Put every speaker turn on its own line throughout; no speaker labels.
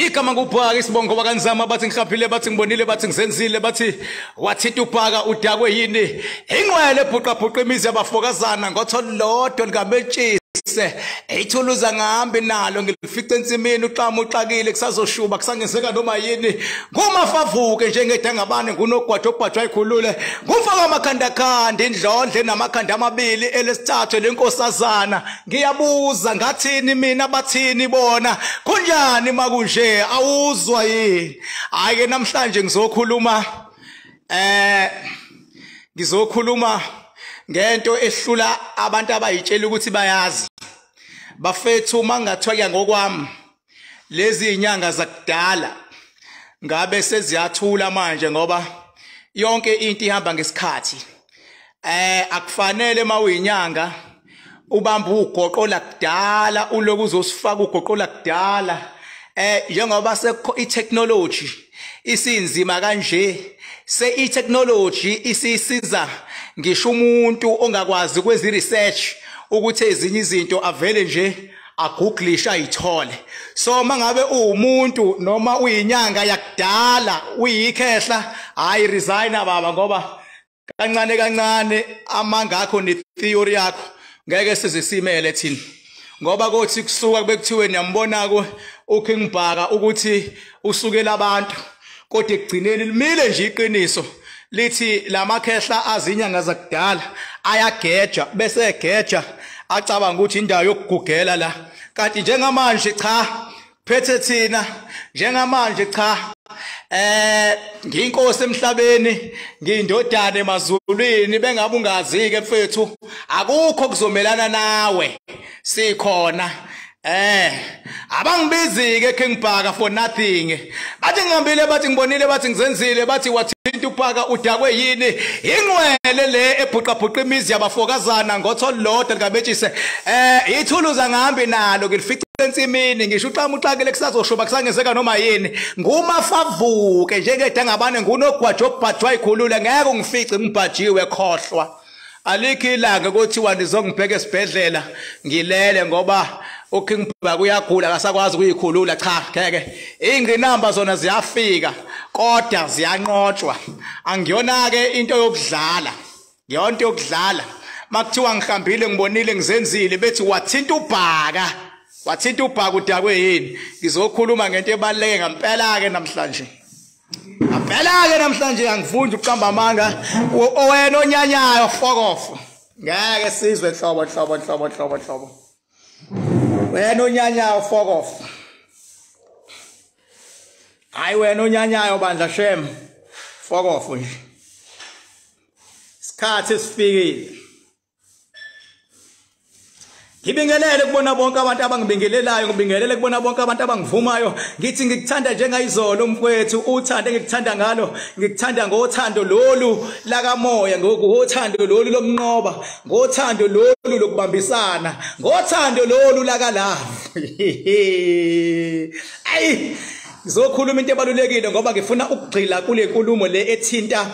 Igama ngubhaka isibongo bakanzama bathi ngihlaphile bathi ngibonile bathi ngizenzile bathi wathinta ubhaka udakwe yini ingqwele bhuqa imizi yabafokazana ngotho lodwa likametshise ithuluza ngahambi nalo ngilifice ensimini uxama uxakile kusazoshuba kusangenzeka noma yini ngumafavuke njengedangabane ngunogwajo obhajwa ikhulule ngumfaka amakhandakhanda indlondle namakhanda amabili elesithathu lenkosazana ngiyabuza ngathini mina bathini bona kunjani makunje awuzwa yini hayi ke namhlanje ngizokhuluma ngizokhuluma ngento ehlula abantu abayitshela ukuthi bayazi bafethu mangathiwa ngokwami lezi inyanga zakudala ngabe seziyathula manje ngoba yonke into ihamba ngesikhathi. Akufanele mawuyinyanga ubamba ugoqo lakudala uloku uzosifaka ugoqo lakudala njengoba sekho i-technology isinzima kanje se i-technology isisiza ngisho umuntu ongakwazi kwezi research ukuthi ezinye izinto avele nje agooglisha ayithole. So mangabe uwumuntu noma uyinyanga yakudala uyikhehla hayi resigner baba ngoba kancane kancane amanga akho ne theory yakho ngeke sizisimele thina ngoba kothi kusuka bekuthiwe niyambona ko uKing Bhaka ukuthi usukela abantu kodwa ekugcineni limile nje iqiniso lithi lamakhehla azinyanga zakudala ayageja bese egeja acabanga ukuthi indawo yokugugela la kanti njengamanje cha phethe thina njengamanje cha ngiyinkosi emhlabeni ngiyindodana emazulwini bengabe ungazi ke mfethu akukho kuzomelana nawe sikhona. Abangibizi ke King Bhaka for nothing bathi ngihambile bathi ngibonile bathi ngizenzile bathi wathinta ubhaka udakwe yini ingqwele le ebhuqa imizi yabafokazana ngotho lodwa likabetshise ithuluza ngahambi nalo ngilifice ensimini ngisho uxama uxakile kusazoshuba kusangenzeka noma yini ngumafavuke njengedangabane ngunogwajo obhajwa ikhulule ngeke ungifice ngibhajiwe khohlwa alikho ilanga kuthiwa nizongibheka esibhedlela ngilele ngoba uKing Bhaka uyagula akasakwazi ukuyikhulula cha ngeke ingqinamba zona ziyafika kodwa ziyanqotshwa angiyona ke into yokudlala ngiyonto yokudlala makuthiwa ngihambile ngibonile ngizenzile bethi wathinta ubhaka udakwe yini ngizokhuluma ngento ebaluleke ngempela ke namhlanje ngempela ke namhlanje angifundi ukuqamba amanga wena onyanyayo fuck off ngeke sizwe hlobo hlobo hlobo hlobo hlobo wena onyanyayo fuck off hayi wena onyanyayo bandla shem fuck off nje isikhathi sifikile. Ngibingelele kubona bonke abantu abangibingelelayo ngibingelele kubona bonke abantu abangivumayo ngithi ngikuthanda njengayizolo mfowethu uthande ngikuthanda ngalo ngikuthanda ngothando lolu lakamoya ngothando lolu lokunqoba ngothando lolu lokubambisana ngothando lolu lakalava. Ayi ngizokhuluma into ebalulekile ngoba ngifuna ukugxila kule nkulumo le ethinta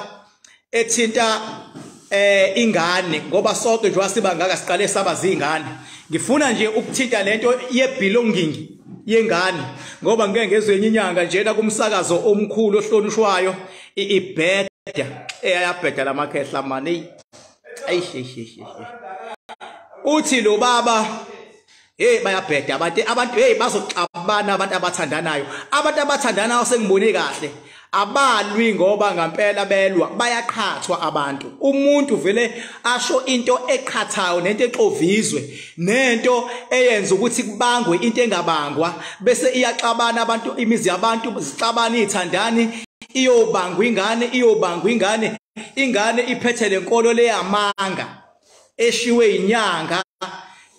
ingane ngoba sonke nje wasibangaka siqale saba zingane ngifuna nje ukuthinta lento ye belonging yengane ngoba ngeke ngezwe inyanga njena kumsakazo omkhulu ohlonishwayo ibheda eyabheda lamakhehla mani ayi uthi lo baba hey bayabheda abantu hey bazoxabana abantu abathandanayo sengibone kahle abalwi ngoba ngempela belwa bayaqhathwa abantu umuntu vele asho into eqhathayo nento exovizwe nento eyenza ukuthi kubangwe into engabangwa bese iyaxabana abantu imizi yabantu zixabana ithandani iyobangwa ingane ingane iphethe lenkolo leyamanga eshiwe inyanga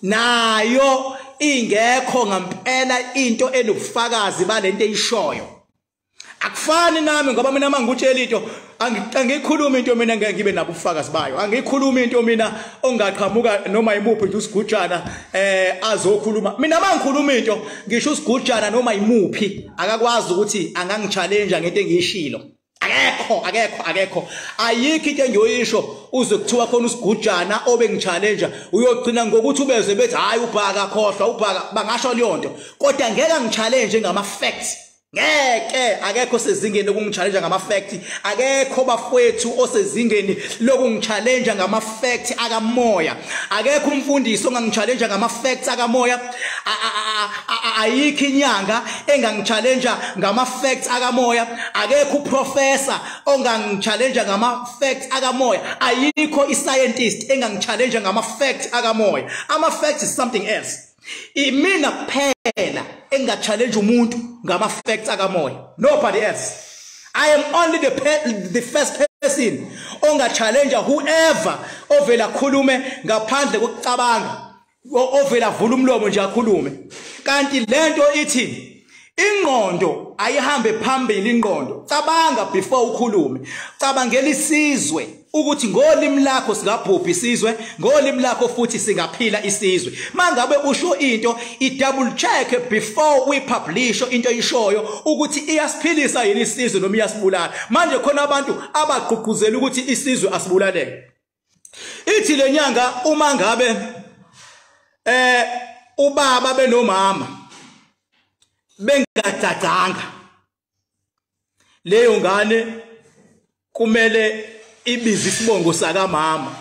nayo ingekho ngempela into enobufakazi balento eyishoyo. Akufani nami ngoba mina mangikutshela into angikhuluma into mina ngeke ngibe nabo ubufakazi bayo angikhuluma into mina ongaqhamuka noma imuphi nje usigujana azokhuluma mina mangikhuluma into ngisho usigujana noma imuphi akakwazi ukuthi angangichallenge ngento engiyishilo akekho ayikho into engiyoyisho uze kuthiwa khona usigujana obengichallenge uyogcina ngokuthi ubeze bethi hayi ubhaka khohlwa ubhaka bangasho leyo nto kodwa ngeke angichallenge ngama facts. Ngeke, akekho sezingeni lokungichallenge ngama fact, akekho bafowethu osezingeni lokungichallenge ngama fact akamoya, akekho umfundisi ongangichallenge ngama facts akamoya, ayikho inyanga engangichallenge ngama facts akamoya, akekho uprofessor ongangichallenge ngama facts akamoya, ayikho iscientist engangichallenge ngama facts akamoya. Ama facts is something else. Imina kuphela engachallenge umuntu ngama facts akamoya, nobody else. I am only the first person onga-challenge whoever ovela khulume ngaphandle kokucabanga, ovela vula umlomo nje akhulume. Kanti lento ithi ingqondo ayihambe phambili, ingqondo cabanga before ukhulume, cabangela isizwe ukuthi ngolimi lakho singabhubha isizwe, ngolimi lakho futhi singaphila isizwe. Mangabe usho into, i double check before we publish into oyishoyo ukuthi iyasiphilisa yini isizwe noma iyasibulala. Manje khona abantu abagqugquzela ukuthi isizwe asibulaleke. Ithi lenyanga uma ngabe ubaba benomama bengadadanga, leyo ngane kumele ibiza isibongo sakamama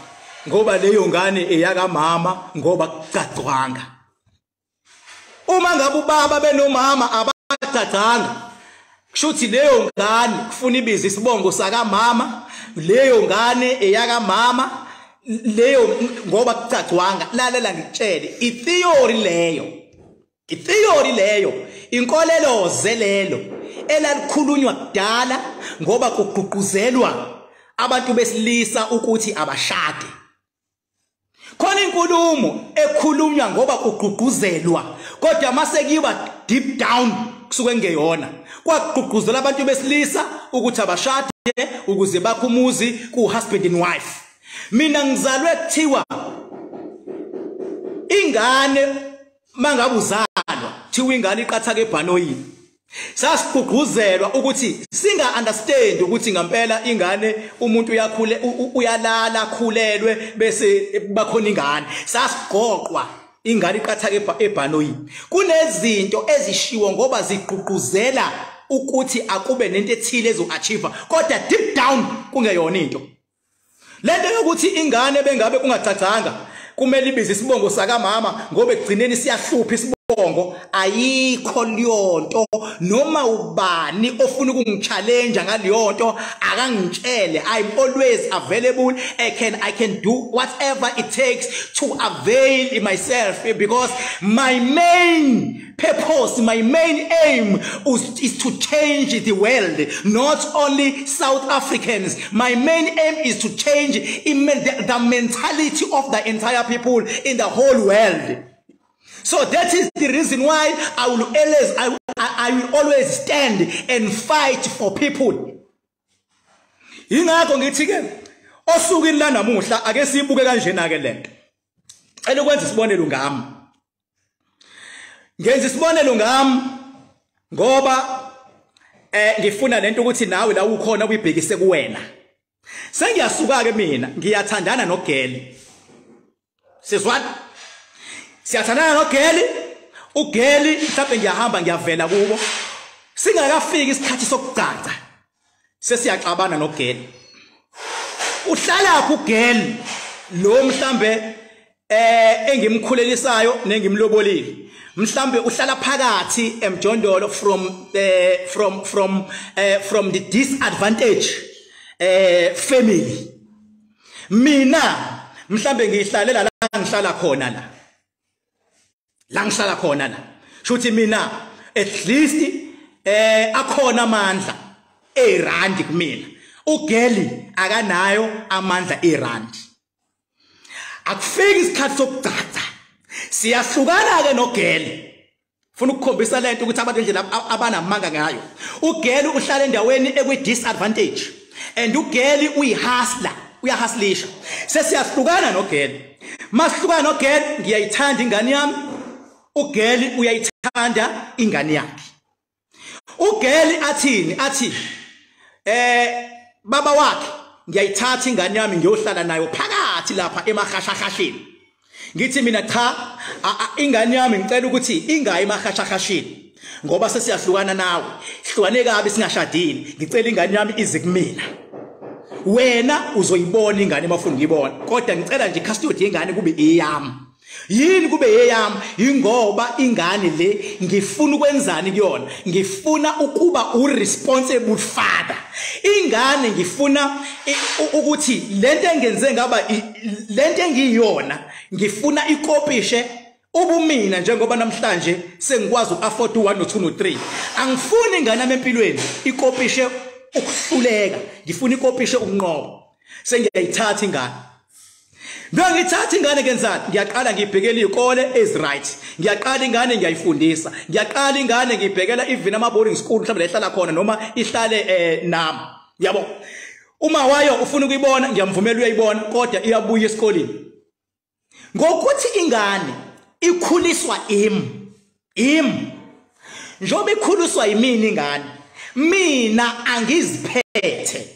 ngoba leyo ngane eyakamama ngoba kucacwanga. Uma ngabe ubaba benomama abadadanga, kushuthi leyo ngane kufuna ibiza isibongo sakamama, leyo ngane eyakamama leyo ngoba kucacwanga. Lalela ngikutshele, itheory leyo, itheory leyo, inkolelo zelelo elalikhulunywa kudala ngoba kugqugquzelwa abantu besilisa ukuthi abashade. Khona inkulumo ekhulunywa ngoba kugqugquzelwa, kodwa mase kuyiwa deep down kusuke ngeyona. Kwagqugquzela abantu besilisa ukuthi abashade ukuze bakhe umuzi ku husband and wife. Mina ngizalwe kuthiwa ingane mangabe uzalwa kuthiwa ingane iqathaka ebhanoyini. Sasigqugquzelwa ukuthi singa understand ukuthi ngempela ingane umuntu uyakhule uyalala khulelwe bese bakhona ingane. Sasigoqwa ingane iqathaka ebhanoyini. Kunezinto ezishiwo ngoba zigqugquzela ukuthi akube nento ethile ezo-achieve, kodwa deep down kungeyona into. Lento yokuthi ingane bengabe kungacacanga kumele ibize isibongo sakamama ngoba ekugcineni siyahlupha isibongo, ayikho leyonto. Noma ubani ofuna ukungichallenge ngaleyonto akangitshele. I'm always available. I can do whatever it takes to avail myself, because my main purpose, my main aim is to change the world, not only South Africans. My main aim is to change the mentality of the entire people in the whole world. So that is the reason why I will always, I will always stand and fight for people. Ingakho ngithi ke osukwini la namuhla ake sibuke kanjena ke lento. Cela ukwenza isibonelo ngami. Ngenza isibonelo ngami ngoba ngifuna lento ukuthi nawe la ukhona uyibhekise kuwena. Sengiyasuka ke mina ngiyathandana nogeli. Sizwana? Siyathandana nogeli, ugeli mhlawumbe ngiyahamba ngiyavela kubo. Singakafiki isikhathi sokucaca, sesiyaxabana nogeli. Uhlala phi ugeli lo mhlambe engimkhulelisayo nengimlobolile? Mhlambe uhlala phakathi emjondolo from the disadvantage family. Mina mhlambe ngihlalela la ngihlala khona la. La ngihlala khona la. Shuthi mina at least akhona amandla erandi kumina. Ugeli akanayo amandla erandi. Akufiki isikhathi sokucaca. Siyahlukana ke nogeli. Funa ukukhombisa lento ukuthi abantu nje abanamanga ngayo. Ugeli uhlala endaweni ekwi disadvantage and ugeli uyihustler, uyahustlisha. Sesiyahlukana nogeli. Masihlukana nogeli ngiyayithanda ingane yami. Ugeli uyayithanda ingane yakhe. Ugeli athini? Athi baba wakhe ngiyayithatha ingane yami ngiyohlala nayo phakathi lapha emahashahashini. Ngithi mina cha, ingane yami ngicela ukuthi ingayi emahashahashini. Ngoba sesiyahlukana nawe, hlukane kabi singashadile, ngicela ingane yami ize kumina. Wena uzoyibona ingane mafuna ukuyibona, kodwa ngicela nje custody yengane kube eyami. Yini kube eyami? Ingoba ingane le ngifuna ukwenzani kuyona? Ngifuna ukuba uresponsible father. Ingane ngifuna ukuthi lento engenze ngaba lento engiyona ngifuna ikopishe ubumina, njengoba namhlanje sengikwazi uafford u1 no2 no3. Angifuni ingane yami empilweni ikopishe ukuhluleka, ngifuna ikopishe ukunqoba. Sengiyayithatha ingane. Ngiyithatha ingane kenzani? Ngiyaqala ngibhekela izikole eziright. Ngiyaqala ingane ngiyayifundisa. Ngiyaqala ingane ngibhekela even ama boarding school mhlawumbe ehlala khona noma ihlale nami. Yabo. Uma wayo ufuna ukuyibona ngiyamvumela uyayibona, kodwa iyabuya esikoleni. Ngokuthi ingane ikhuliswa im. Njengoba ikhuliswa yimina ingane, mina angiziphethe.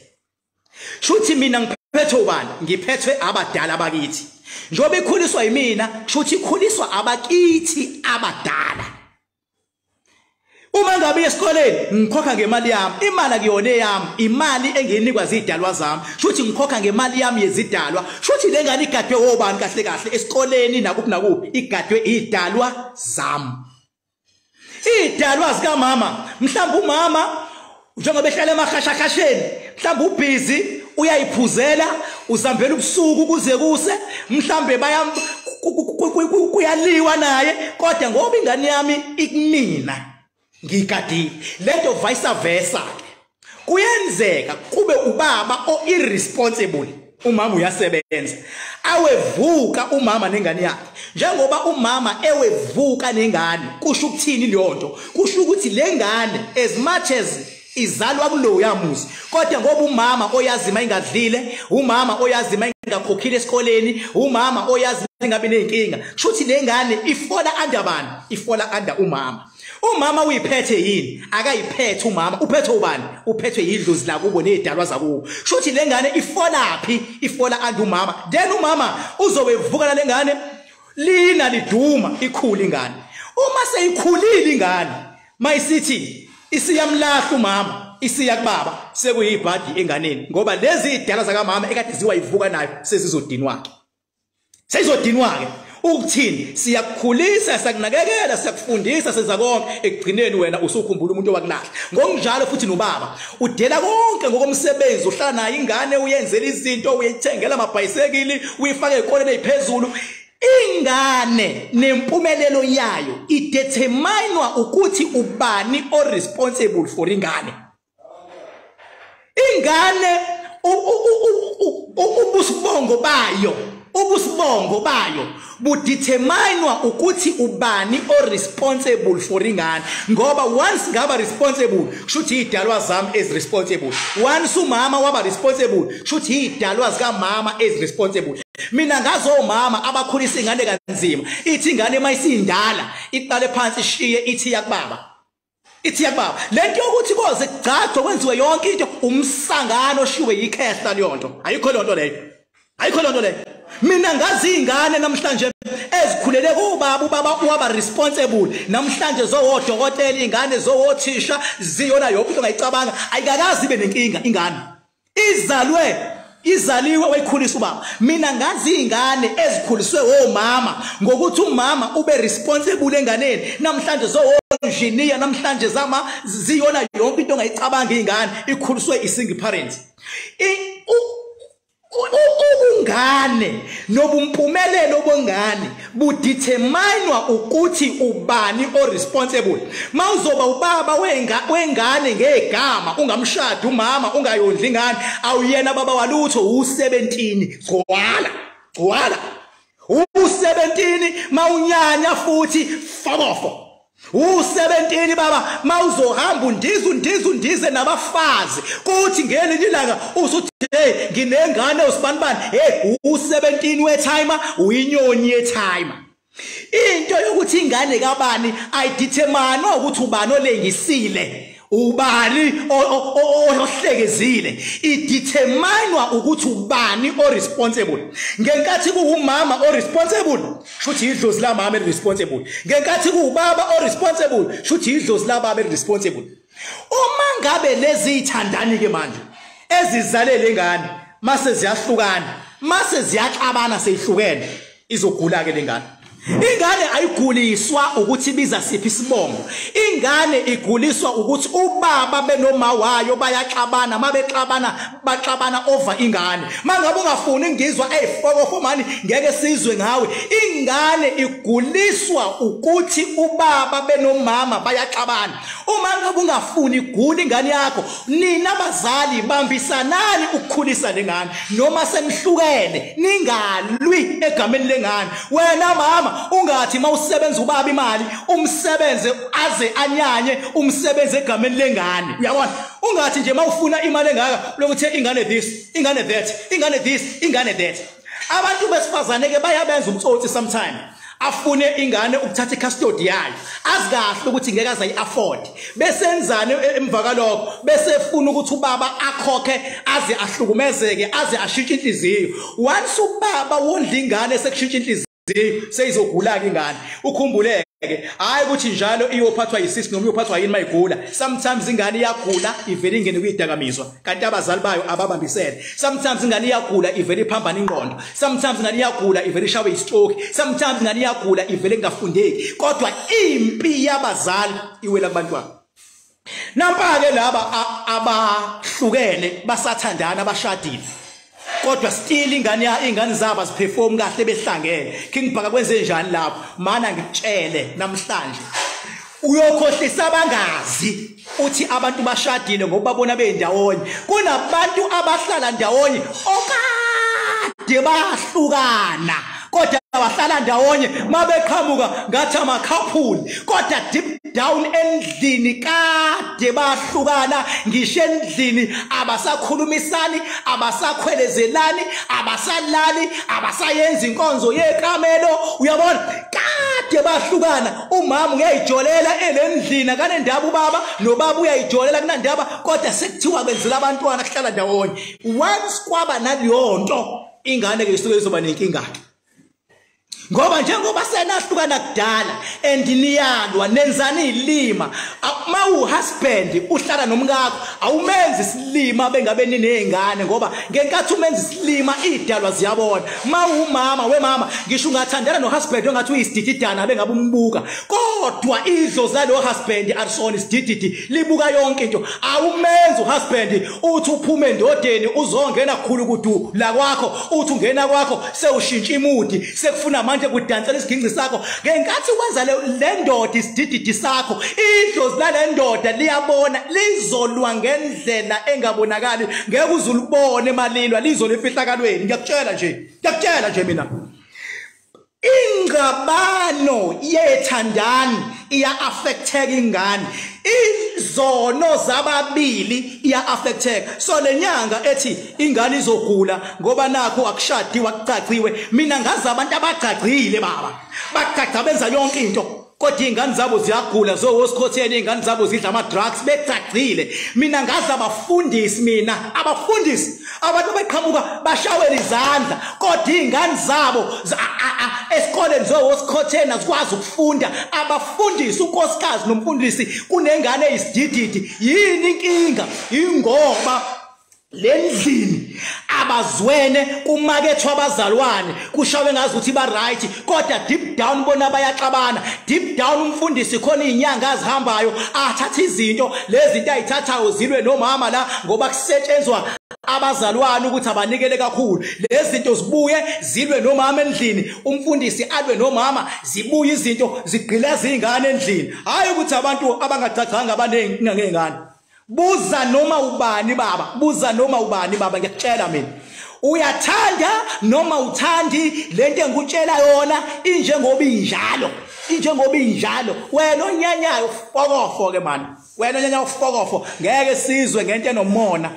Shuthi mina ngiphethwe ubani? Ngiphethwe abadala bakithi. Njengoba ikhuliswa yimina, shuthi ikhuliswa abakithi abadala. Uma ngabe esikoleni ngikhokha ngemali yami, imali akuyona eyami, imali engiyinikwa zidalwa zami. Shuthi ngikhokha ngemali yami yezidalwa. Shuthi le ngane igadwe obani kahle kahle esikoleni nakuphi nakuphi, igadwe idalwa zami. Idalwa zikamama, mhlawumbe umama njengoba ehlala emahashahasheni, mhlawumbe ubhizi uyayiphuzela, uzambela ubusuku kuze kuse, mhlambe baya kuyaliwa naye, kodwa ngoba ingane yami ikumina ngiyigadile. Lento vice versa kuyenzeka kube ubaba o irresponsible, umama uyasebenza, awevuka umama nengane yakhe. Njengoba umama ewevuka nengane, kusho ukuthini leyo nto? Kusho ukuthi lengane as much as izalwa kuloya muzi, kodwa ngoba umama oyazima ingadlile, umama oyazima ingakhokhile esikoleni, umama oyazima ingabe nenkinga, kusho lengane ifola under bani? Ifola under umama. Umama uyiphethe yini? Akayiphethe umama. Uphethe ubani? Uphethwe yidlozi lakubo nezidalwa zakubo. Kusho lengane ifola phi? Ifola under umama. Then umama uzobevuka lengane lina liduma ikhula ingane. Uma seyikhulile ingane, mayisithi isiyamlahla umama, isiya kubaba, sekuyibhadi enganeni, ngoba lezi idala zakamama ekade ziwa ivuka nayo sezizodinwa ke. Sezizodinwa ke. Ukuthini? Siyakukhulisa, siyakunakekela, siyakufundisa, senza konke, ekugcineni wena usukhumbula umuntu owakulahla. Ngokunjalo futhi nobaba udela konke ngokomsebenzi, uhlala naye ingane, uyenzela izinto, uyithengela amabhayisekili, uyifake ezikoleni eziphezulu. Ingane nempumelelo yayo ideterminwa ukuthi ubani o responsible for ingane. Ingane ubusibongo bayo, ubusibongo bayo budeterminwa ukuthi ubani o responsible for ingane. Ngoba once ngaba responsible, kushuthi idalwa zami is responsible. Once umama waba responsible, kushuthi idalwa zikamama is responsible. Mina ngazo mama abakhulisa ingane kanzima, ithi ingane mayisindala iqale phansi ishiye ithi yakubaba, ithi yakubaba. Lento yokuthi koze kugcagcwe kwenziwe yonke into, umsangano oshiwe yikhehla leyo nto. Ayikho leyo nto leyo, ayikho leyo nto leyo. Mina ngazi ingane namhlanje ezikhulele kubaba, ubaba waba responsible, namhlanje zowodokotela ingane, zowothisha, ziyona yonke into ongayicabanga. Ayikakazi ibe nenkinga ingane, izalwe izaliwe wayikhulisa ubaba. Mina ngazi ingane ezikhuliswe omama ngokuthi umama ube responsible enganeni, namhlanje zowo-engineer, namhlanje zama ziyona yonke into ongayicabanga ingane ikhuliswe i-single parent. Ubungane nobumpumelelo bongane budeterminwa ukuthi ubani o responsible. Mawuzoba ubaba wengane ngegama, ungamshadi umama, ungayondli ingane, awuyena baba walutho. U17 gcwala gcwala U17 mawunyanya futhi fokofo. U17 baba mawuzohamba undize undize undize nabafazi, kuthi ngelinye ilanga usuthi hey nginengane usibanibani, hey U17 wetimer, uyinyoni yetimer. Into yokuthi ingane kabani ayidetermine ukuthi ubani olengisile, Ubani ohlekezile? Ideterminewa ukuthi ubani o-responsible. Ngenkathi kuwumama o-responsible, shuthi idlozi lamama eli-responsible. Ngenkathi kuwubaba o-responsible, shuthi idlozi lababa eli-responsible. Uma ngabe lezi ithandani ke manje ezizalele ingane mase ziyahlukana, mase ziyaxabana seyihlukene, izogula ke lengane. Ingane ayiguliswa ukuthi ibiza siphi isibongo. Ingane iguliswa ukuthi ubaba benoma wayo bayaxabana, mabexabana baxabana over ingane. Mangabe ungafuni ngizwa eyifokofo mani ngeke sizwe ngawe. Ingane iguliswa ukuthi ubaba benomama bayaxabana. Uma ngabe ungafuni igula ingane yakho, nina bazali bambisanani ukukhulisa lengane noma senihlukene, ningalwi egameni lengane. Wena mama ungathi mawusebenza ubaba imali umsebenze aze anyanye, umsebenze egameni lengane. Uyabona? Ungathi nje mawufuna imali engaka lokuthe ingane this, ingane that, ingane this, ingane that. Abantu besifazane ke bayabenza umtsotsi sometime. Afune ingane ukuthatha icustody yayo, azi kahle ukuthi ngeke aze ayi-afford. Besenzane emva kalokho, bese efuna ukuthi ubaba akhokhe aze ahlukumezeke, aze ashintshe inhliziyo. Once ubaba wondla ingane sekushintsha inhliziyo, seyizogula ke ingane. Ukhumbuleke, hayi ukuthi njalo iyophathwa yisisi noma iyophathwa yini mayigula. Sometimes ingane iyagula ivele ingene kuyidakamizwa, kanti abazali bayo ababambisene. Sometimes ingane iyagula ivele iphambana ingqondo. Sometimes ingane iyagula ivele ishawe istroke. Sometimes ingane iyagula ivele ingafundeki. Kodwa impi yabazali iwela kubantwana. Nampa ke laba abahlukene basathandana abashadile, kodwa still ingane ya ingane zabo aziperform kahle behlangene. King Bhaka kwenze njani lapho? Mana ngikutshele namhlanje, uyokhohlisa abangazi uthi abantu bashadile ngoba babona bendawonye. Kunabantu abahlala ndawonye okade bahlukana, kodwa bahlala ndawonye mabeqhamuka ngathi amakhapuli, kodwa deep down endlini kade bahlukana. Ngisho endlini abasakhulumisani, abasakhwelezelani, abasalali, abasayenza inkonzo yekamelo. Uyabona, kade bahlukana. Umama uyayijolela elendlini akanendaba, ubaba nobaba uyayijolela kunandaba, kodwa sekuthiwa benzela abantwana kuhlala ndawonye. Once kwaba naleyo nto, ingane ke isuke izoba nenkinga ke. Ngoba njengoba senahlukana kudala and niyalwa nenzani izilima. Mawu husband uhlala nomkakho awumenzi isilima bengabe ninezingane, ngoba ngenkathi umenza isilima idalwa ziyabona. Mawu mama wemama ngisho ungathandana no husband ongathi uyisidididana bengabe umbuka, kodwa idlo zalo husband arisona isidididi libuka yonke into. Awumenzi uhusband uthi uphume endodeni uzongena khulu kudu la kwakho, uthi ungena kwakho sewushintsha imudi sekufuna manje kudansela isiginci sakho. Ngenkathi wenza le ndoda isidididi sakho, idlozi lale ndoda liyabona, lizolwa ngendlela engabonakali, ngeke uzulubone malilwa, lizolwa emfihlakalweni. Ngiyakutshela nje, ngiyakutshela nje mina, ingxabano yethandani iya-affecteka ingane, izono zababili iya-affecteka. So le nyanga ethi ingane izogula ngoba nakho akushadiwe akucaciwe, mina ngazi abantu abagcagcile baba, bagcagca benza yonke into, kodwa ingane zabo ziyagula, zowosikhotheni ingane zabo zidla ama-drugs begcagcile. Mina ngazi abafundisi, mina abafundisi abantu beqhamuka bashawela izandla, kodwa ingane zabo esikoleni zowosikhotheni azikwazi ukufunda. Abafundisi, unkosikazi nomfundisi kunengane eyisidididi. Yini inkinga? Ingoba lendlini abazwene kumakethwa abazalwane, kushawe ngazi ukuthi ba right, kodwa deep down bona bayaxabana. Deep down umfundisi khona izinyanga azihambayo athatha izinto lezi zinto ayithathayo zilwe nomama la, ngoba kusetshenzwa abazalwane ukuthi abanikele kakhulu. Lezi zinto zibuye zilwe nomama endlini, umfundisi alwe nomama, zibuye izinto zigqilaza izingane endlini. Hayi ukuthi abantu abangacacanga abaningi ngengane. Buza noma ubani baba, buza noma ubani baba, ngiyakutshela mina. Uyathanda noma uthandi, lento engikutshela yona injengoba injalo, injengoba injalo. Wena onyanyayo ufokofo ke man, wena onyanya ufokofo, ngeke sizwe ngento enomona.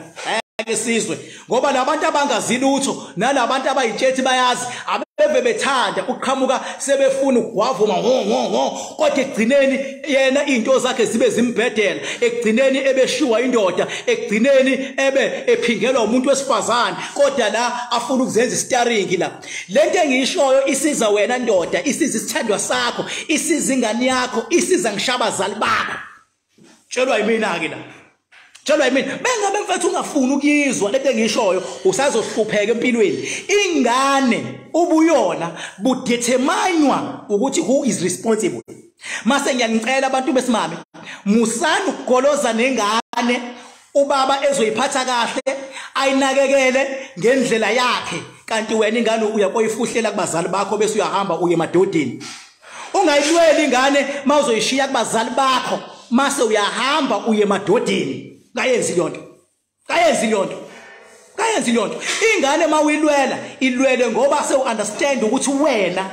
Ake sizwe, ngoba labantu abangazi lutho nalabantu abayitshethi bayazi abeve bethanda uqhamuka sebefuna ukugwavuma ngo ngo ngo, kodwa ekugcineni yena izinto zakhe zibe zimbhedela, ekugcineni ebeshiwa indoda, ekugcineni ebe ephingelwa umuntu wesifazane, kodwa la afuna ukuzenza istaringi la. Lento engiyishoyo isiza wena ndoda, isiza isithandwa sakho, isiza ingane yakho, isiza ngisho abazali bakho. Tshelwa yimina ke la, tshelwa yimina. Bengabe mfethu ungafuni ukuyizwa lento engiyishoyo, usazohlupheka empilweni. Ingane ubuyona budeterminwa ukuthi who is responsible. Mase ngiyanicela abantu besimame, musani ukugoloza nengane, ubaba ezoyiphatha kahle ayinakekele ngendlela yakhe, kanti wena ingane uyakoyifuhlela kubazali bakho bese uyahamba uye emadodeni. Ungayilweli ingane mawuzoyishiya kubazali bakho mase uyahamba uye emadodeni. Kayenzi lonto, kayenzi lonto, kayenzi lonto. Ingane mawuyilwela ilwele ngoba sewu understand ukuthi wena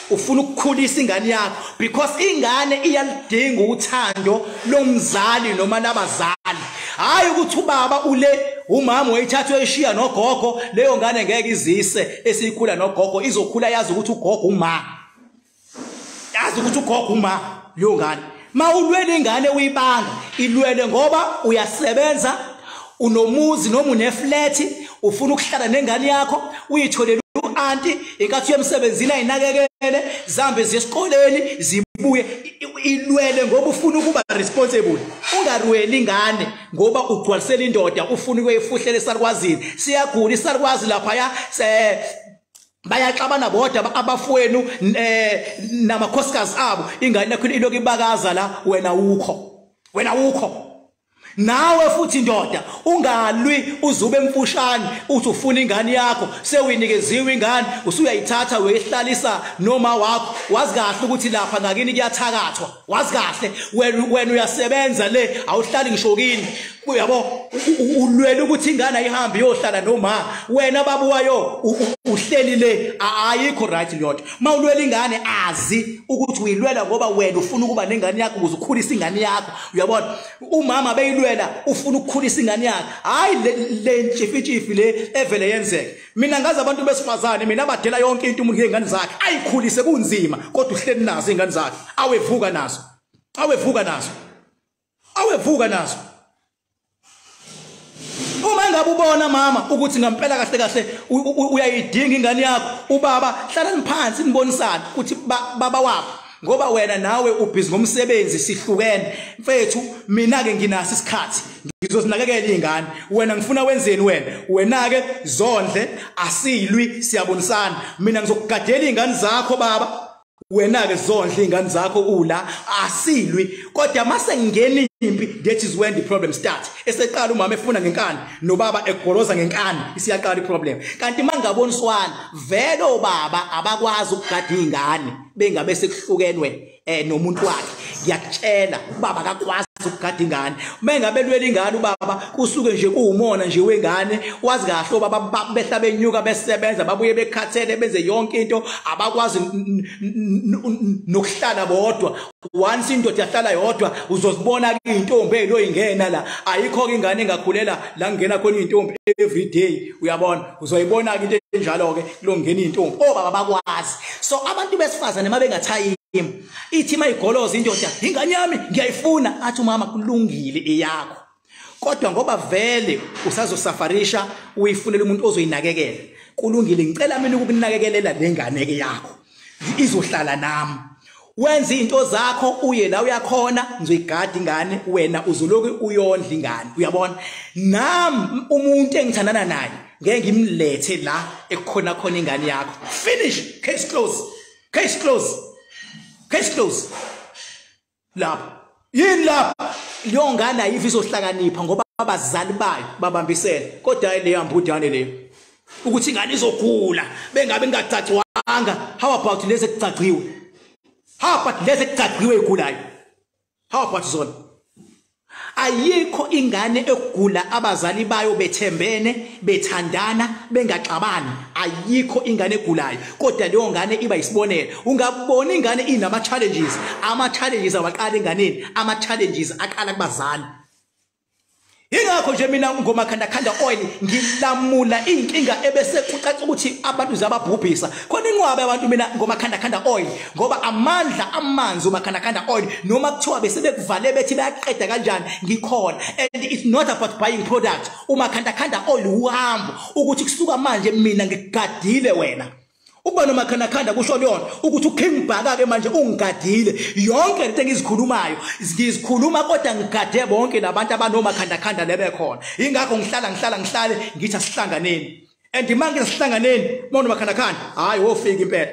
ufuna ukukhulisa ingane yakho, because ingane iyalidinga uthando lomzali noma labazali. Hayi ukuthi ubaba ule umama wayithatha uyishiya nogogo, leyo ngane ngeke izise esikhula nogogo, izokhula yazi ukuthi ugogo uma, yazi ukuthi ugogo uma leyo ngane. Mawulwela ingane uyibanga, ilwele ngoba uyasebenza, unomuzi noma uneflat, ufuna ukuhlala nengane yakho, uyitholele uanti inkathi yemsebenzini ayinakekele, zambe ziyesikoleni zibuye. Ilwele ngoba ufuna ukuba responsible. Ungarweli ingane ngoba ugcwalisela indoda, ufuna ukuyifuhlela esalukwazini. Siyagula isalukwazi lapha, bayaxabana bodwa abafowenu namakhosikazi abo, ingane yakho ilokhu ibakaza la, wena ukho, wena ukho. Nawe futhi ndoda ungalwi uzube emfushane uthi ufuna ingane yakho, sewuyinikeziwe ingane usuyayithatha uyihlalisa noma wakho. Wazi kahle ukuthi lapha ngakini kuyathakathwa, wazi kahle wena uyasebenza le, awuhlali ngisho kini, uyabo. Ulwela ukuthi ingane ayihambe iyohlala noma wena baba wayo uhleli le, ayikho right leyo. Mawulwela ingane azi ukuthi uyilwela ngoba wena ufuna ukuba nengane yakho ukuze ukhulise ingane yakho, uyabona. Umama beyilwela ufuna ukukhulisa ingane yakhe, hayi le ntshifi le evele yenzeke. Mina ngazi abantu besifazane mina abadela yonke into umuntu ngezingane zakhe ayikhulise kunzima, kodwa uhleli nazo ingane zakhe, awevuka nazo, awevuka nazo, awevuka nazo. Uma ngabe ubona mama ukuthi ngempela kahle kahle uyayidinga ingane yakho, ubaba hlalani phansi nibonisane ukuthi baba waphi, ngoba wena nawe ubhizi ngomsebenzi, sihlukene mfethu. Mina ke nginaso isikhathi ngizozinakekela izingane, wena ngifuna wenzeni wena? Wena ke zondle, asilwi, siyabonisana. Mina ngizokugadela izingane zakho baba, wena ke zondle izingane zakho ula, asilwi. Kodwa mase ngingena impi, that is when the problem start. Eseqala umama efuna ngenkani nobaba egoloza ngenkani, isiyaqala iproblem. Kanti mangaboniswana vele obaba abakwazi ukugada izingane bengabe sekuhlukenwe nomuntu wakhe. Ngiyakutshela ubaba akakwazi ukugada ingane. Mengabe lwela ingane ubaba kusuke nje kuwumona nje wengane. Wazi kahle obaba behla benyuka besebenza, babuye bekhathele, benze yonke into, abakwazi nokuhlala bodwa. Once indoda yahlala yodwa uzozibona ke intombi eziloyingena la, ayikho ke ingane engakhulela la ngena khona intombi every day, uyabona. Uzoyibona ke into enjalo ke kulongena intombi, obaba bakwazi. So abantu besifazane mabengathayimi ithi mayigoloza indoda, ingane yami ngiyayifuna, athi umama kulungile eyakho, kodwa ngoba vele usazosafarisha uyifunela umuntu ozoyinakekela, kulungile, ngicela mina ukukunakekelela lengane ke yakho, izohlala nami, wenza izinto zakho uye la uyakhona, ngizoyigada ingane, wena uzoloku uyondla ingane, uyabona. Nami umuntu engithandana naye ngeke ngimlethe la ekukhona khona ingane yakho. Finish, case close, case close, case close. Lapha yini lapha leyo ngane ayifi izohlakanipha ngoba abazali bayo babambisene. Kodwa leyo mbudane leyo ukuthi ingane izogula bengabe ingacacwanga. How about lezi ekucaciwe? How about lezi ekucaciwe egulayo? How about zona? Ayikho ingane egula abazali bayo bethembene, bethandana, bengaxabani. Ayikho ingane egulayo, kodwa leyo ngane iba isibonelo. Ungabona ingane inama challenges, ama challenges awaqala enganeni, ama challenges aqala kubazali. Ingakho nje mina ngomakhandakhanda oil ngilamula inkinga ebese kucaca ukuthi abantu zababhubhisa. Khona inqwaba abantu mina ngomakhandakhanda oil, ngoba amandla amanzi umakhandakhanda oil, noma kuthiwa bese bekuvale bethi bayaqeda kanjani, ngikhona. And it's not about buying product. Umakhandakhanda oil uhambo ukuthi kusuka manje mina ngigadile wena. Ukuba nomakhandakhanda kusho leyona ukuthi uKing Bhaka ke manje ungigadile. Yonke lento engizikhulumayo ngizikhuluma kodwa ngigade bonke labantu abanomakhandakhanda lebekhona. Ingakho ngihlale ngithi asihlanganeni. And manje sihlanganeni mawunomakhandakhanda, hayi wofika impela.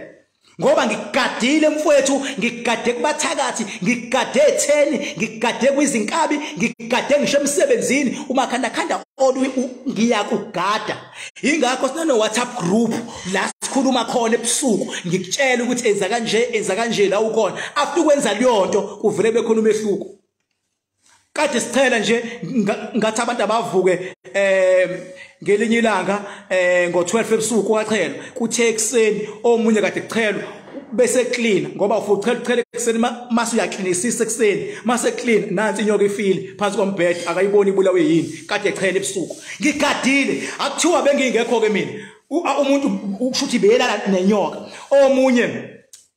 Ngoba ngigadile mfowethu, ngigade kubathakathi, ngigade etheni, ngigade kwizinkabi, ngigade ngisho emsebenzini. Umakhandakhanda ngiyakugada. Ingakho sinano WhatsApp group la sikhuluma khona ebusuku, ngikutshela ukuthi enza kanje, enza kanje la ukhona. After ukwenza leyo nto kuvele bekhona umehluko. Kade sichela nje ngathi abantu abavuke ngelinye ilanga ngo12 ebusuku kwachelwa, kuthe ekseni omunye kade kuchelwa bese clean, ngoba ufuchela uchele ekseni mase uyaklinisisa ekseni, mase clean nansi inyoka ifile phansi kombhede, akayiboni ibulawe yini, kade echela ebusuku. Ngigadile, akuthiwa bengingekho ke mina. Umuntu ushuthi beyelala nenyoka. Omunye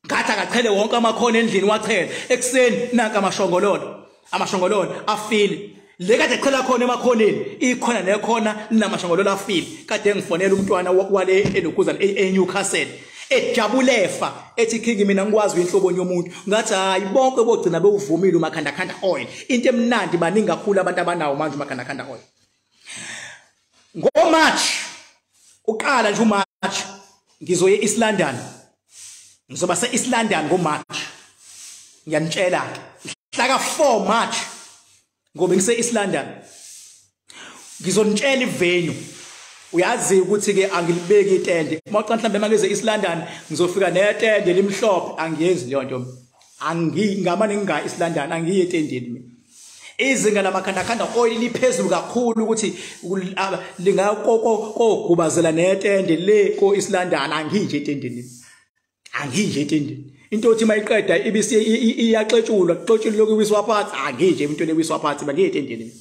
ngathi akachele wonke amakhona endlini, wachela ekseni nanka amashongololo, amashongololo afile. Le kade echela khona emakhoneni ikhona nekhona linamashongololo afile. Kade ngifonela umntwana wale elokuzana eNewcastle ejabulefa ethi King mina ngikwazi inhlobo yomuntu. Ngathi hayi bonke bogcina bewuvumile umakhandakhanda oil. Into emnandi baningi kakhulu abantu abanawo manje umakhandakhanda oil. NgoMarch uqala nje uMarch ngizoye East London. Ngizoba se East London ngoMarch. Ngiyanitshela ke mhla ka 4 March ngoba ngise East London. Ngizonitshela ivenue. Uyazi ukuthi ke angilibeki itende. Mawuca mhlambe mangeze East London ngizofika netende limhlophe, angiyenzi leyo nto. Angingamane nginga East London, angiye etendeni mina. Izinga lamakhandakhanda oil liphezulu kakhulu ukuthi lingakokogubazela netende le ko East London, anginje etendeni. Anginje etendeni. Into othi mayiqeda ibisi iyaxetshulwa, kuxotshulwa lokuwiswa phansi, anginje into lewiswa phansi, bangiye etendeni.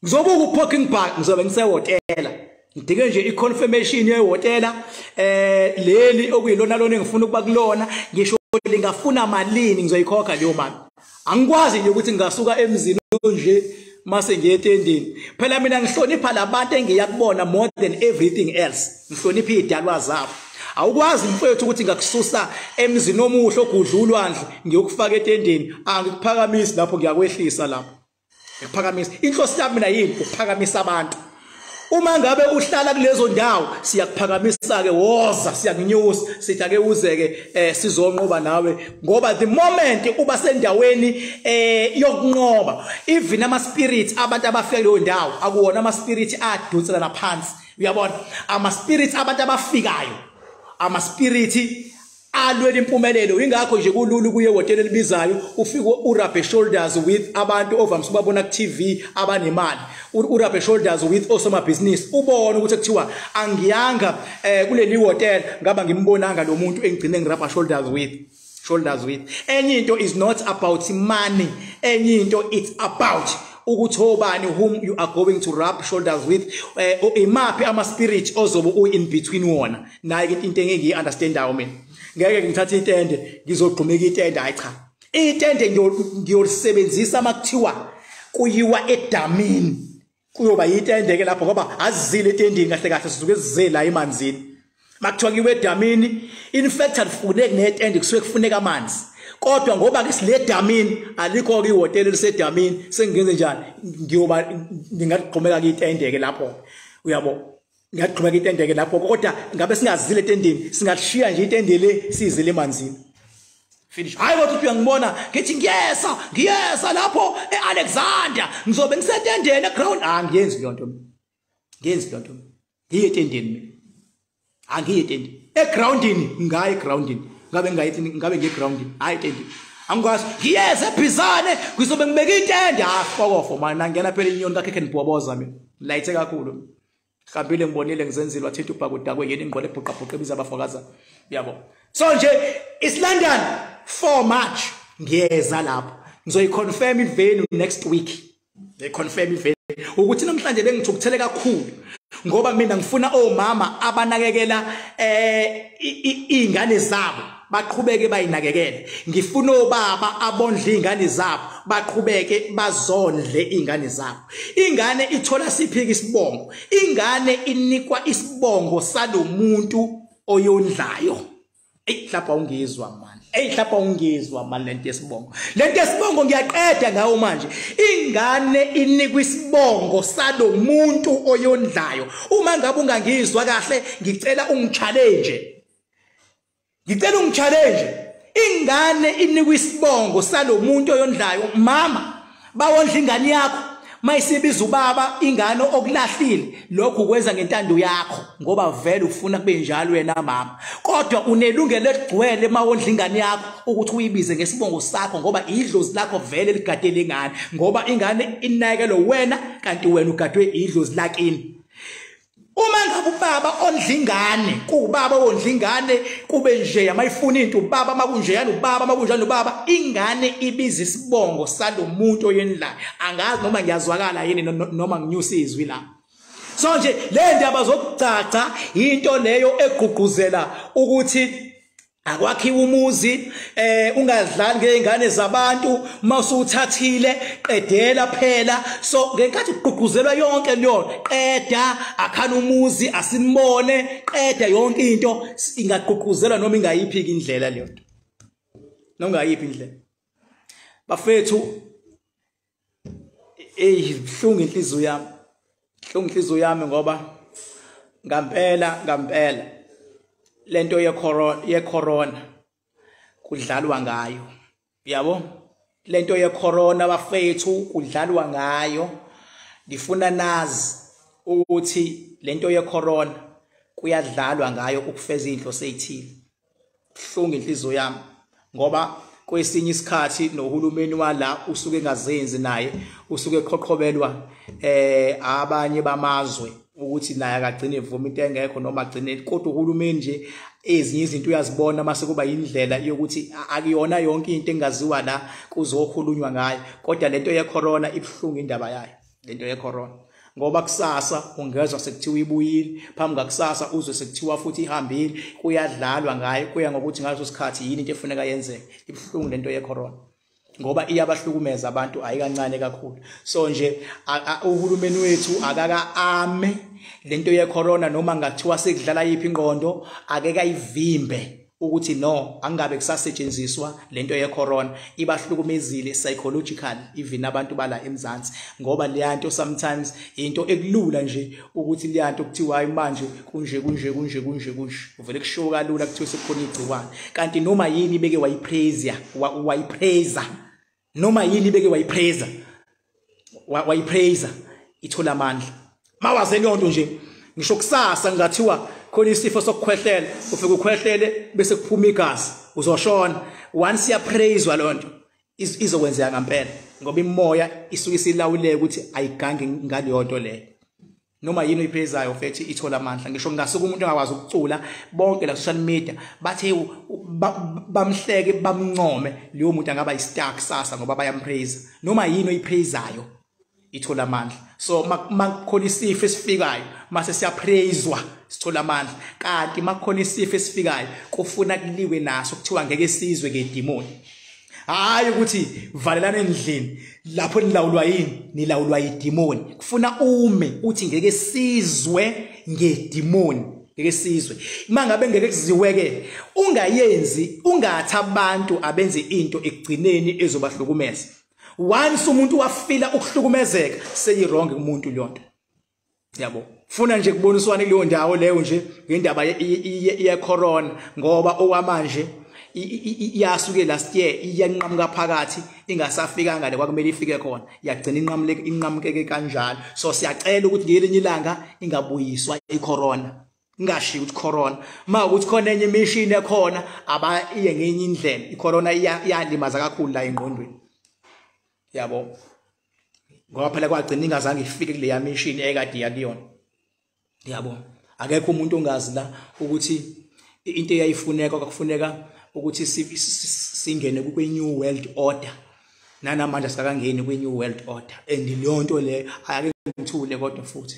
Ngizobuka uparking park, ngizobe ngisehotela. Ngidinge nje iconfirmation yehotela leli okuyilona lona engifuna ukuba kulona, ngisho lingafuna malini ngizoyikhokha leyo mali. Angikwazi nje ukuthi ngingasuka emzini nje mase ngiye etendeni. Phela mina ngihlonipha labantu engiyakubona more than everything else. Ngihlonipha idalwa zabo. Awukwazi mfowethu ukuthi ngakususa emzini omuhle ogudla ulwandle ngiyokufaka etendeni. Angikuphakamisi lapho, ngiyakwehlisa lapho. Ngikuphakamisa. Inhloso yami mina yini? Ukuphakamisa abantu. Uma ngabe uhlala kulezo ndawo siyakuphakamisa ke, woza siyakunyusa, sithi ake uze ke sizonqoba nawe. Ngoba the moment uba sendaweni yokunqoba, even ama spirits abantu abafika kuleyo ndawo akuwona ama spirits adonselana phansi. Uyabona, ama spirits abantu abafikayo, ama spirits alwela impumelelo. Ingakho nje kulula kuye ehotela elibizayo ufike urub shoulders with abantu ovamise ubabona ku TV abanemali, urub shoulders with osomabhizinisi, ubone ukuthi kuthiwa angiyanga kuleli hotel ngaba ngimbonanga lo muntu engigcine ngirub shoulders with. Enye into is not about money, enye into it's about ukuthi obani whom you are going to rub shoulders with, imaphi ama spirit ozobe u in between wona. Naye ke into engiyi understandayo mina, ngeke ngithathe itende ngizogqumeka itende. Hayi cha, itende ngiyolisebenzisa makuthiwa kuyiwa edamini, kuyoba itende ke lapho, ngoba azizile etendeni kahle kahle, sisuke size la emanzini. Makuthiwa kuyiwe edamini, in fact alifuneki netende, kusuke kufuneka amanzi. Kodwa ngoba ke sile damini, alikho ke ihotela elisedamini, sengingenze njani? Ngiyoba ngingagqumeka ke itende ke lapho. Uyabo, ngiyagqumeka itende ke lapho, kodwa ngabe singazile etendeni, singashiya nje itende le sizile emanzini. Finish. Hayi kodwa uyangibona ngithi ngiyesa, ngiyesa lapho eAlexander, ngizobe ngisetendeni eground. Angiyenzi leyo nto mina. Ngiyenzi leyo nto mina. Ngiye etendeni mina. Angiye etendeni. Egroundini, ngaye egroundini. Ngabe ngayithi ngabe ngiyegroundini. Hayi etendeni. Angikwazi. Ngiyeza eBhizane, ngizobe ngibeka itende. Ah fokofo man, ngangena phela inyoni kaKhekhe nibhoboza mina. Layithe kakhulu. Hambile ngibonile ngizenzile, wathinta ubhakudakwe yena ingqondo ebhuqabhuqa ebiza abafakaza. Yabo. So nje East London 4 March ngiyeza lapho. Ngizoyiconfirm ivenue next week. Ngiyiconfirm ivenue. Ukuthi namhlanje bengithukuthele kakhulu ngoba mina ngifuna omama abanakekela izingane zabo baqhubeke bayinakekele. Ngifuna obaba abondle izingane zabo baqhubeke bazondle izingane zabo. Ingane ithola siphika isibongo, ingane inikwa isibongo salomuntu oyondlayo. Ey lapha ungizwa manje, ey lapha ungizwa manje lento yesibongo. Lento yesibongo ngiyaqeda ngawo manje. Ingane inikwa isibongo salomuntu oyondlayo. Uma ngabe ungangizwa kahle ngicela ungichallenge. Ngicela ungichallenge. Ingane inikwa isibongo salomuntu oyondlayo. Mama, bawondla ingane yakho. Mayisibiza ubaba ingane okulahlile, lokhu kwenza ngentando yakho ngoba vele ufuna kube njalo wena mama. Kodwa unelungelo eligcwele mawondla ingane yakho ukuthi uyibize ngesibongo sakho ngoba idlozi lakho vele ligadele ingane, ngoba ingane inakekelwe wena kanti wena ugadwe idlozi lakini. Uma ngabe ubaba ondla ingane, kuubaba ondla ingane kube nje amayifuna into ubaba makunjeyana ubaba makunjani ubaba, ingane ibiza isibongo salomuntu oyendlayo. Angazi noma ngiyazwakala yini noma nginyusa izwi la. So nje le ndaba zokucaca into leyo egqugquzela ukuthi akwakhiwe umuzi, ungadlali ngezingane zabantu, mawusuthathile qedela phela. So ngenkathi kugqugquzelwa yonke leyo, qeda akhana umuzi asimbone, qeda yonke into ingagqugquzelwa noma ingayiphi indlela leyo nto, noma ingayiphi indlela. Bafethu, ibuhlungu inhliziyo yami, ibuhlungu inhliziyo yami ngoba ngampela ngampela lento ye corona kudlalwa ngayo, yabo. Lento ye corona bafethu kudlalwa ngayo. Ngifuna nazi ukuthi lento ye corona kuyadlalwa ngayo ukufeza inhloso ezithile. Buhlungu inhliziyo yami ngoba kwesinye isikhathi nohulumeni wala usuke engazenzi, naye usuke eqhoqhobelwa abanye bamazwe ukuthi naye akagcine evuma into engekho noma agcine. Kodwa uhulumeni nje ezinye izinto uyazibona mase kuba indlela yokuthi akuyona yonke into engaziwa la kuzokhulunywa ngayo. Kodwa lento ye corona ibuhlungu indaba yayo, lento ye corona, ngoba kusasa ungezwa sekuthiwa ibuyile, phambi kwakusasa uzwe sekuthiwa futhi ihambile. Kuyadlalwa ngayo, kuya ngokuthi ngaleso sikhathi yini into efuneka yenzeke. Ibuhlungu lento ye corona ngoba iyabahlukumeza abantu ayikancane kakhulu. So nje uhulumeni wethu akaka ame lento ye corona, noma ngathiwa sekudlala yiphi ingqondo, akeke ayivimbe ukuthi no angabe kusasetshenziswa lento ye corona. Ibahlukumezile psychologically even abantu bala eMzansi, ngoba leyanto sometimes into ekulula nje ukuthi leyanto kuthiwa hayi manje kunje kunje kunje kunje kunje, uvele kushiwo kalula kuthiwa sekukhona igciwane. Kanti noma yini beke wayipraise, wayipraise, noma yini beke wayipraise, wayipraise ithola amandla. Mawaze leyo nto nje, ngisho kusasa ngathiwa khona isifo sokukhwehlela, ufike ukhwehlele bese kuphuma igazi, uzoshona. Once yapraiswa leyo nto izokwenzeka ngempela, ngoba imoya isuke isilawuleke ukuthi ayigange ngaleyo nto leyo. Noma yini oyiphrezayo fethi ithola amandla. Ngisho ngasuka umuntu ongakwazi ukucula, bonke la social media bathe bamhleke bamncome, leyo muntu angaba yi-star kusasa ngoba bayampraise. Noma yini oyipraisayo ithola amandla. So makukhona isifo esifikayo mase siyapraiswa sithola amandla, kanti makukhona isifo esifikayo kufuna kuliwe naso, kuthiwa ngeke sizwe ngedimoni. Hayi ukuthi valelana endlini lapho nilawulwa yini, nilawulwa yidimoni. Kufuna ume uthi ngeke sizwe ngedimoni, ngeke sizwe. Mangabe ngeke kuziweke, ungayenzi, ungathi abantu abenze into ekugcineni ezobahlukumeza. Once umuntu wafila ukuhlukumezeka, seyi wrong kumuntu leyo nto, yabo. Funa nje kuboniswana kuleyo ndawo leyo nje ngendaba ye corona, ngoba okwamanje iyasuke last year iyanqamuka phakathi, ingasafikanga le kwakumele ifike khona, yagcina inqamuleke inqamukeke kanjalo. So siyacela ukuthi ngelinye ilanga ingabuyiswa icorona, ingashiyi ukuthi corona. Ma ukuthi khona enye imishini ekhona, abayiye ngenye indlela. Icorona iyalimaza kakhulu la engqondweni, yabo, ngoba phela kwagcina ingazange ifike kuleya mission ekade yakuyona, yabo. Akekho umuntu ongazi la ukuthi into eyayifuneka kwakufuneka ukuthi singene kwi new world order. Nanamanje sikakangeni kwi-New World Order, and leyo nto leyo ayake ngithule kodwa futhi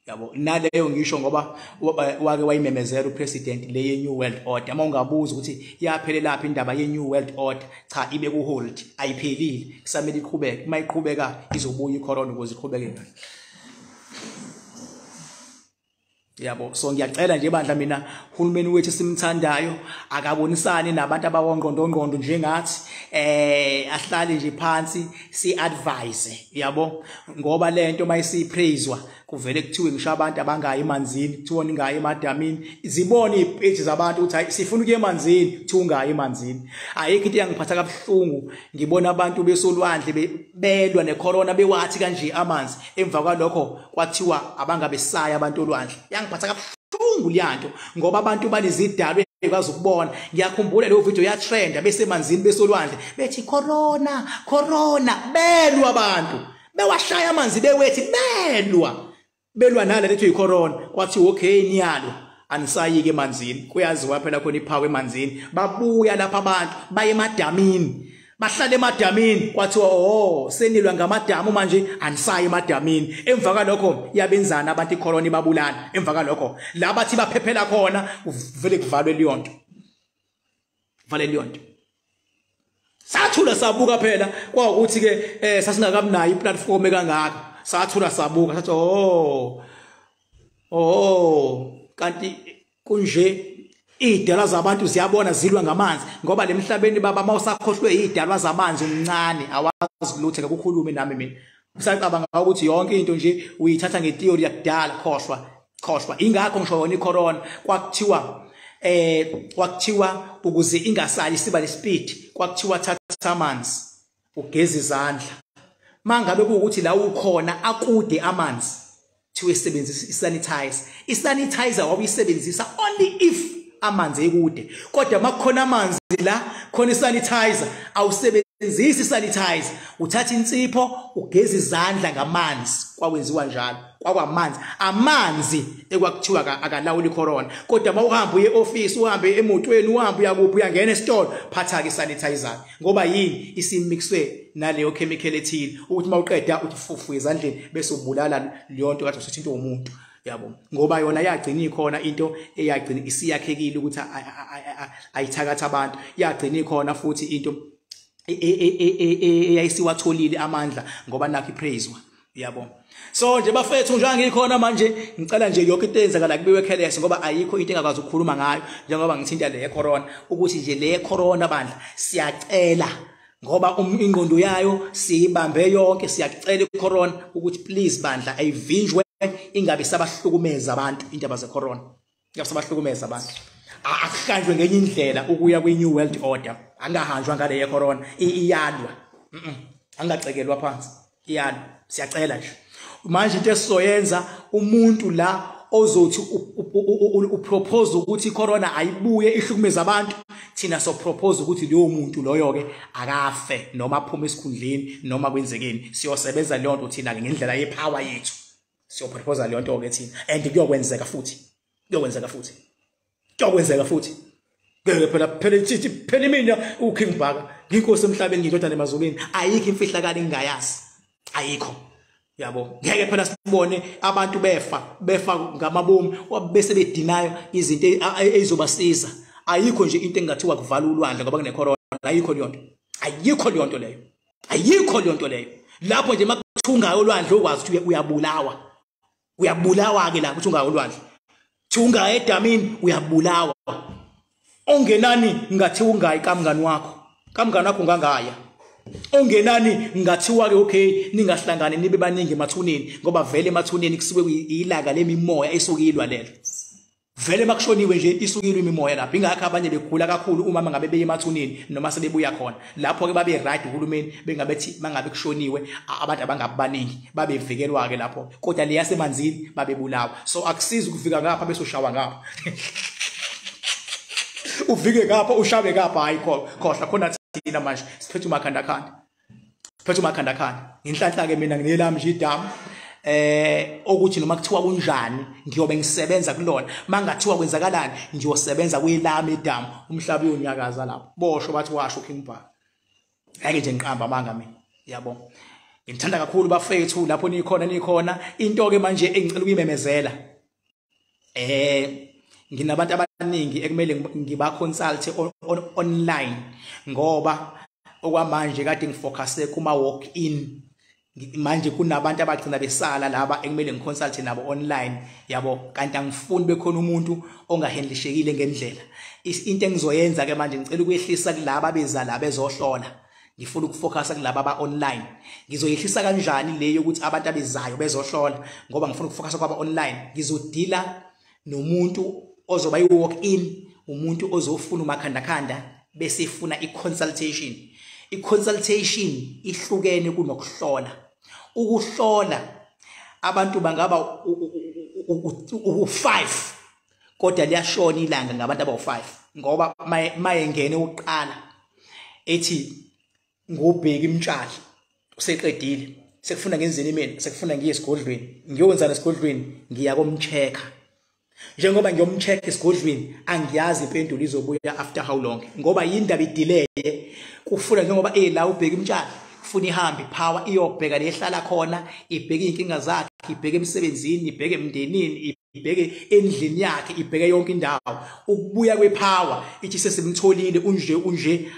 yabo naleyo ngisho ngoba wake wayimemezela upresident le ye-New World Order. Uma ungabuza ukuthi yaphelelaphi indaba ye-New World Order, cha, ibe ku-hold, ayiphelile, kusamele iqhubeke. Uma iqhubeka izobuya i-corona ukuze iqhubeke kahle. Yabo, so ngiyacela nje bandla mina, uhulumeni wethu simthandayo akabonisane nabantu abawongqondo njengathi, ahlale nje phansi si advise, yabo, ngoba lento mayisipraiswa kuvele kuthiwe ngisho abantu abangayi emanzini, kuthiwa ningayi emadamini. Zibone izipage zabantu ukuthi hayi sifuna ukuya emanzini, kuthiwa ungayi emanzini. Ayikho into eyangiphatha kabuhlungu, ngibona abantu besolwandle belwa necorona bewathi kanje amanzi, emva kwalokho kwathiwa abangabe saya abantu olwandle. Yangiphatha kabuhlungu leyanto ngoba abantu banezidalwe ekwazi ukubona. Ngiyakhumbula leyo video ya trend besemanzini besolwandle bethi corona corona, belwa abantu bewashaya amanzi bewethi belwa nale lethu icorona. Kwathi okay niyalo anisayike emanzini, kuyaziwa phela khona iphawe emanzini. Babuya lapha abantu baye emadamini, bahlale emadamini, kwathiwa oh senilwa ngamadamu manje anisayi emadamini. Emva kwalokho yabenzana abantu icorona ibabulala. Emva kwalokho la bathi baphephela khona vele kuvalwe leyo nto, vale leyo nto. Sathula sabuka phela kwawukuthi ke sasingakabunayo iplatform ekangaka. Sathula sabuka sathi oh kanti kunje idalwa zabantu ziyabona zilwa ngamanzi, ngoba lemhlabeni baba mawusakhohlwe idalwa zamanzi umncane awazi lutho ukukhuluma nami mina. Usacabanga ukuthi yonke into nje uyithatha ngetheory yakudala. Khohlwa. Ingakho ngisho yona icorona kwakuthiwa kwakuthiwa ukuze ingasali siba nespeed, kwakuthiwa thatha amanzi ugeze izandla. Mangabe kuukuthi la ukhona akude amanzi, thiwe sebenzisa isanitizer. Isanitizer wawuyisebenzisa only if amanzi ekude, kodwa makukhona amanzi la khona isanitizer awusebenzisi isanitizer, uthatha insipho ugeza izandla ngamanzi. Kwakwenziwa njalo, kwakwamanzi, amanzi ekwakuthiwa akalawuli corona. Kodwa mawuhamba uye office, uhambe emotweni, uhambe uyakuphi, uyangena esitolo, phatha ke isanitizer, ngoba yini isimixwe naleyo chemical ethile ukuthi mawuqeda uthi fufu ezandleni bese ubulala leyo nto kade usithinta umuntu, yabo, ngoba yona yagcina ikhona into eyagcina isiyakhekile ukuthi ayithakatha abantu, yagcina ikhona futhi into eyayisiwatholile amandla ngoba nakho ipraiswa, yabo. So nje bafethu njengoba ngikhona manje ngicela nje yonke into eyenzakala kubiwe careless, ngoba ayikho into engakwazi ukukhuluma ngayo njengoba ngithinta le corona, ukuthi nje le corona bandla siyacela ngoba ingqondo yayo siyibambe yonke. Siyacela icorona ukuthi please bandla ayivinjwe, ingabe sabahlukumeza abantu indaba zecorona, ingabe sabahlukumeza abantu. Akuhanjwe ngenye indlela ukuya kwi-New World Order, angahanjwa ngale yecorona, iyalwa, angacekelwa phansi, iyalwa. Siyacela nje manje into esizoyenza, umuntu la ozothi upropose ukuthi icorona ayibuye ihlukumeze abantu, thina so propose ukuthi leyo muntu loyo ke akafe noma aphume esikhundleni noma kwenzekeni. Siyosebenza leyo nto thina ke ngendlela yepower yethu, siyopropose leyo nto ke thina, and kuyokwenzeka futhi, kuyokwenzeka futhi, kuyokwenzeka futhi. Ngeke phela mina uKing Bhaka nginkosi emhlabeni, ngiyindodana emazulwini, ayikho imfihlakalo engingayazi, ayikho, yabo. Ngeke phela sibone abantu befa ngamabomu bese bedinayo izinto ezobasiza. Ayikho nje into engathiwa kuvala ulwandle ngoba kune corona, ayikho leyo nto, ayikho leyo nto leyo, ayikho leyo nto leyo. Lapho nje makuthungayo ulwandle ukwazi ukuthi uyabulawa, uyabulawa ke la kuthungayo ulwandle, thunga edamini uyabulawa. Ongenani ngathi ungayi kamngani wakho, kamngani wakho ungangaya. Ongenani ngathiwa ke okay ningahlangani nibe baningi emathuneni, ngoba vele emathuneni kusuke ilanga lemimoya esuke ilwa lelo. Vele makushoniwe nje isukile imimoya lapha, ingakho abanye begula kakhulu uma mangabe beye emathuneni noma sebebuya khona. Lapho ke babe right uhulumeni bengabethi mangabe kushoniwe abantu abangabaningi babevikelwa ke lapho, kodwa le yasemanzini babebulawa. So akusizi ukufika ngapha bese ushawa ngapha, uvike ngapha ushawe ngapha, hayi khohlwa khona. Thina manje siphethe umakhanda khanda, siphethe umakhanda khanda. Ngenhlanhla ke mina nginelami nje idamu okuthi noma kuthiwa kunjani ngiyobe ngisebenza kulona, mangathiwa kwenzakalani ngiyosebenza kwelami idamu, umhlaba uyonyakaza lapho. Bosho bathi washo King Bhaka, ngeke nje ngiqamba amanga mina. Yabo, ngithanda kakhulu bafethu lapho nikhona. Into ke manje engicela ukuyimemezela, nginabantu abaningi ekumele ngiba consult online, ngoba okwamanje kade ngifocuse kuma walk in. Manje kunabantu abagcina besala laba ekumele ngiconsult nabo online, yabo, kanti angifuni bekhona umuntu ongahandlishekile ngendlela. Into engizoyenza ke manje, ngicela ukwehlisa kulaba beza la bezohlola, ngifuna ukufocusa kulaba aba online. Ngizoyehlisa kanjani leyo ukuthi abantu abezayo bezohlola, ngoba ngifuna ukufocusa kwaba online? Ngizodila nomuntu ozoba i-walk in, umuntu ozofuna umakhandakhanda bese ifuna i-consultation. I-consultation ihlukene kunokuhlola. Ukuhlola abantu bangaba u5, kodwa liyashona ilanga ngabantu abawu5, ngoba mayengene uqala ethi ngubheka imtshali, useqedile, sekufuna ngenzeni mina? Sekufuna ngiye esigodlweni. Ngiyowenzana esigodlweni? Ngiya komchecker. Njengoba ngiyomcheck esigodlweni, angiyazi impendulo izobuya after how long, ngoba yindaba idelay. Kufuna njengoba ela ubheka imtshali, kufuna ihambe power iyobheka lehlala khona, ibheke inkinga zakhe, ibheke emsebenzini, ibheke emndenini, ibheke endlini yakhe, ibheke yonke indawo. Ukubuya kwepower ithi sesimtholile, unje unje,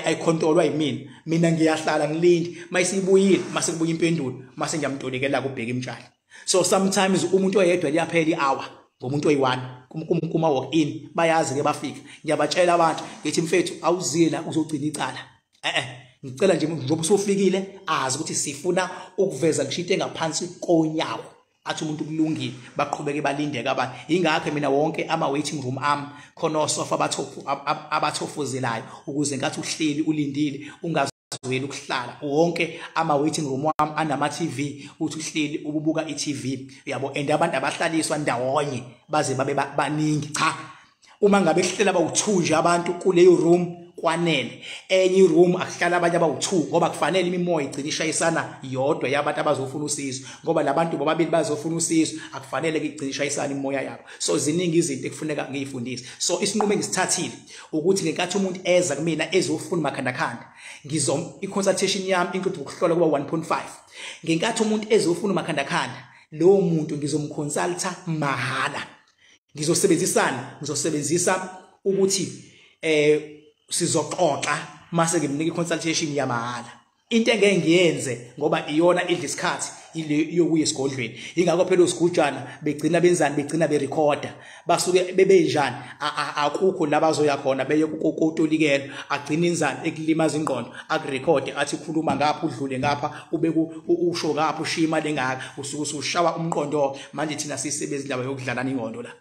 ayicontrolwa yimina. Mina ngiyahlala ngilinde, mayisibuyile, mase kubuya impendulo, mase ngiyamtolikela kubheka imtshali. So sometimes umuntu oyedwa liyaphela ihour ngomuntu oyi1 kuma walk in. Bayazi ke, bafika, ngiyabatshela abantu, ngithi mfethu, awuzile uzogcina icala. Ngicela nje njengoba usufikile, azi ukuthi sifuna ukuveza ngisho into engaphansi konyawo. Athi umuntu kulungile, baqhubeke balindeke abantu. Ingakho mina wonke ama waiting room am khona osofa abathofuzelayo, ukuze ngathi uhleli ulindile ungazweli ukuhlala. Wonke ama waiting room wami anama TV, uthi uhleli ububuka i-TV, yabo. And abantu abahlaliswa ndawonye baze babe baningi, cha. Uma ngabe kuhlela abawu2 nje abantu kuleyo room, kwanele. Enye iroom akuhlala abanye abawu2, ngoba kufanele imimoya igcine ishayisana yodwa yabantu abazofuna usizo, ngoba labantu bobabili bazofuna usizo, akufanele igcine ishayisana imimoya yabo. So ziningi izinto ekufuneka ngiyifundise. So isinqumo engisithathile ukuthi ngenkathi umuntu eza kumina ezofuna umakhandakhanda, ngizo i-consultation yami include ukuhlola kuba 1.5. Ngenkathi umuntu ezofuna umakhandakhanda, lowo muntu ngizomconsulta mahala. Ngizosebenzisana, ngizosebenzisa ukuthi sizoxoxa, mase ngimnika i-consultation yamahala. Into engeke ngiyenze, ngoba iyona idla isikhathi, ile yokuya esigodlweni. Ingakho phela usigujana begcina benzani? Begcina berecorda, basuke bebenjani, akukho la bazoya khona, beye kutolikelo, agcina inzani, ekulimaza ingqondo, akurekhode, athi khuluma ngapha, udlule ngapha, ube usho ngapha, ushiya imali engaka, usuke usushawa umqondo. Manje thina sisebenza indaba yokudlalana ingqondo la,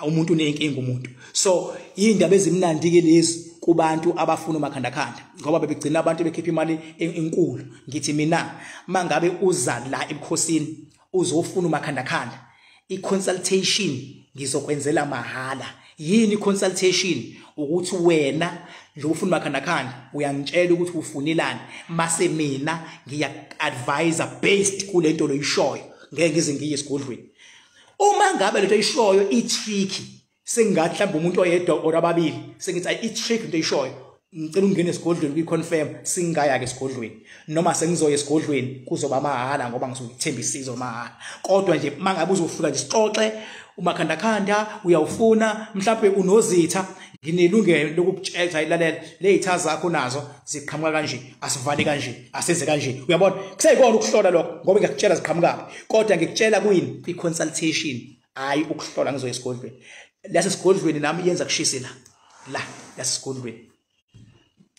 umuntu unenkinga umuntu. So indaba ezimnandi ke lezi kubantu abafuna umakhandakhanda, ngoba bebegcina abantu bekhipha imali enkulu. Ngithi mina, mangabe uza la ebukhosini uzofuna umakhandakhanda, i-consultation ngizokwenzela mahala. Yini i-consultation? Ukuthi wena nje ufuna umakhandakhanda, uyangitshela ukuthi ufunelani, mase mina ngiya-advise based kule nto loyishoyo. Ngeke ngize ngiye esigodlweni. Uma ngabe lento oyishoyo i-tricky, sengingathi mhlawumbe umuntu oyedwa or ababili, sengithi ayi, i-trick into oyishoyo, ngicela ungene esigodlweni kuyi-confirm, singaya-ke esigodlweni. Noma sengizoya esigodlweni, kuzoba mahhala, ngoba ngisuke ngithemba isizo mahhala. Kodwa nje uma ngabe uzofika nje sixoxe, umakhandakhanda uyawufuna, mhlawumbe unozitha, nginelungelo lokukutshela, ayilalela ley'tha zakho nazo ziqhamuka kanje, asivale kanje, asenze kanje, uyabona. Kuseyikona ukuhlola lokho, ngoba ngiyakutshela ziqhamukaphi, kodwa ngikutshela kuyini? Kwi-consultation, hhayi ukuhlola ngizoya esigodlweni. Lase sigodlweni nami yenza kushise la la, lase sigodlweni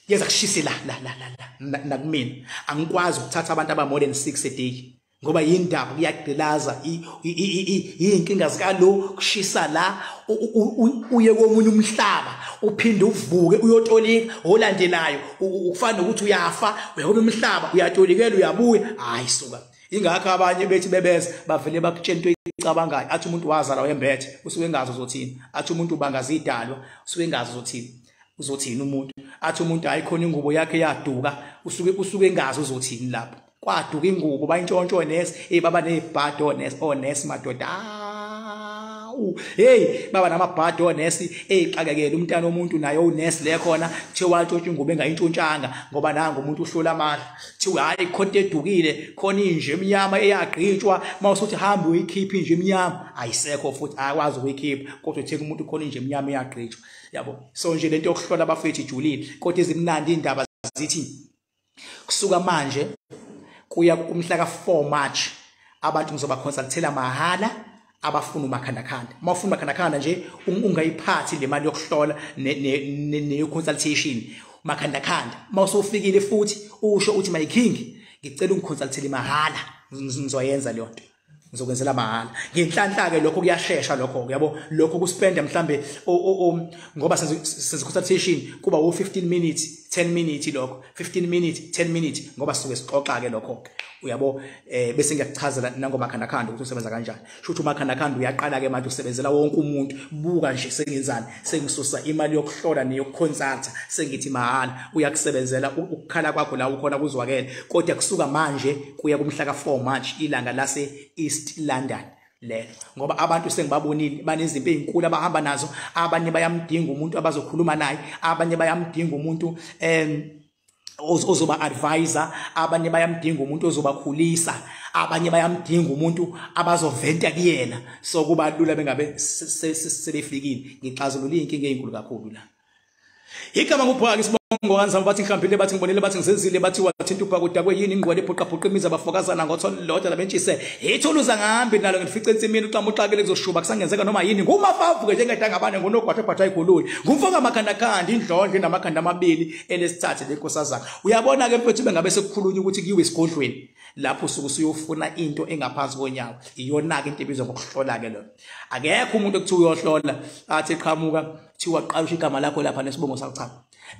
yenza kushise la la la la la nakumina. Angikwazi ukuthatha abantu aba more than 6 a day, ngoba yindaba kuyagqilaza, iy'nkinga zikalo, kushisa la, uye komunye umhlaba, uphinde uvuke uyotolika olandelayo. Ukufana nokuthi uyafa, uya komunye umhlaba, uyatolikela, uyabuya. Hayi suka, ingakho abanye bethi bebeza bavele bakutshela into oyicabangayo. Athi umuntu wazalwa wembethe, usuke engazi uzothini. Athi umuntu bangazidalwa, usuke engazi uzothini, uzothini umuntu. Athi umuntu hayi khona ingubo yakhe yaduka, usuke engazi uzothini lapho kwaduka ingubo, bayintshontsho onesi, baba nezibhado onesi, onesi madoda. Hey baba namabhadi onesi eyixakekele umntana omuntu naye unesi le khona kuthiwa watshontsha ingubo engayintshontshanga ngoba nanga umuntu uhlola amahla. Kuthiwa hayi khona edukile khona inje emnyama eyagqitshwa, mawusuthi hamba uyikhipha inje emnyama ayisekho futhi akwazi ukuyikhipha, kodwa uthe umuntu khona inje emnyama eyagqitshwa yabo. So nje lento yokuhlola abafethu ijulile, kodwa ezimnandi indaba zithi kusuka manje kuya kumhla ka4 March abantu ngizobaconsultela mahala abafuna umakhandakhanda. Uma ufuna umakhandakhanda nje ungayiphathi le mali yokuhlola ne consultation umakhandakhanda. Uma usufikile futhi usho uthi my king ngicela ungiconsultele mahala, ngizoyenza leyo nto, ngizokwenzela mahala. Ngenhlanhla ke lokho kuyashesha lokho yabo, lokho kuspenda mhlambe ngoba senze consultation kuba u15 minutes 10 minutes lokho 15 minutes 10 minutes ngoba sisuke sixoxa ke lokho uyabo. Bese ngiyakuchazela nangomakhandakhanda ukuthi usebenza kanjani. Shuthi umakhandakhanda uyaqala ke manje usebenzela wonke umuntu. Buka nje sengenzani, sengisusa imali yokuhlola neyokuconsulta, sengithi mahala uyakusebenzela ukukhala kwakho la ukhona kuzwakele. Kodwa kusuka manje kuya kumhla ka4 March ilanga lase East London lelo, ngoba abantu sengibabonile banezimpi ezinkulu abahamba nazo. Abanye bayamdinga umuntu abazokhuluma naye, abanye bayamdinga umuntu ozoba advisor, abanye bayamdinga umuntu ozobakhulisa, abanye bayamdinga umuntu abazoventa kuyena. So kuba lula bengabe sebefikile. Ngixazulula inkinga ezinkulu kakhulu la. Igama ngubhaka isibongo kanzama bathi ngihambile bathi ngibonile bathi ngizenzile bathi wathinta ubhaka udakwe yini ingqwele iphuqa imizi abafokazana ngotholo lodwa labentshise ithuluza ngahambi nalo ngifice ensimini uxama uxakele kuzoshuba kusangenzeka noma yini ngumafavuke njengedangabane ngunogwatha bhatha iguluyi ngumfoka amakhandakhanda indlondlo namakhanda amabili elesithathu lenkosazana. Uyabona ke mfethu bengabe sekukhulunywa ukuthi kuyiwe esigodlweni lapho usuke usuyofuna into engaphansi konyawo. Iyona ke into ebizwa ngokuhlola ke lo. Akekho umuntu ekuthiwa uyohlola athi eqhamuka kuthiwa qalisha igama lakho lapha nesibongo sakho, cha.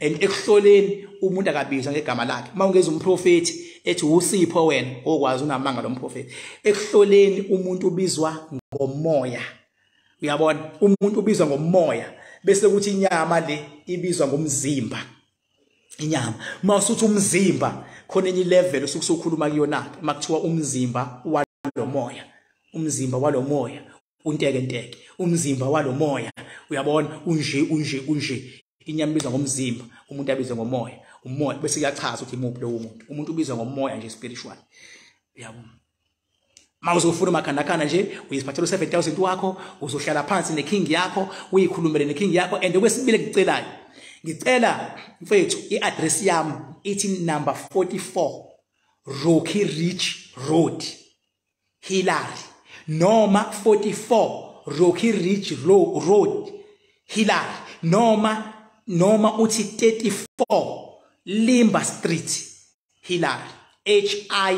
And ekuhloleni umuntu akabizwa ngegama lakhe. Uma ungeza umprofeti ethi usipho wena okwazi unamanga lo mprofeti. Ekuhloleni umuntu ubizwa ngomoya. Uyabona, umuntu ubizwa ngomoya bese kuthi inyama le ibizwa ngomzimba. Inyama mawusuthi umzimba khona enye level usuke usukhuluma kuyona makuthiwa umzimba walomoya, umzimba walomoya untekenteke, umzimba walomoya uyabona unje unje unje. Inyama ibizwa ngomzimba, umuntu abizwe ngomoya, umoya bese kuyachaza ukuthi imuphi lowo muntu. Umuntu ubizwa ngomoya nje spiritual uyabona. Mawuzofuna umakhandakhanda nje uyisiphathela u7000 wakho, uzohlala phansi neking yakho uyikhulumele neking yakho. And okwesibili ngicelayo, ngicela mfethu iaddress yami ithi number 44 Rocky Ridge Road Hillary, noma 44 Rocky Ridge Road Hillary, noma uthi 34 Limber Street Hillary, H I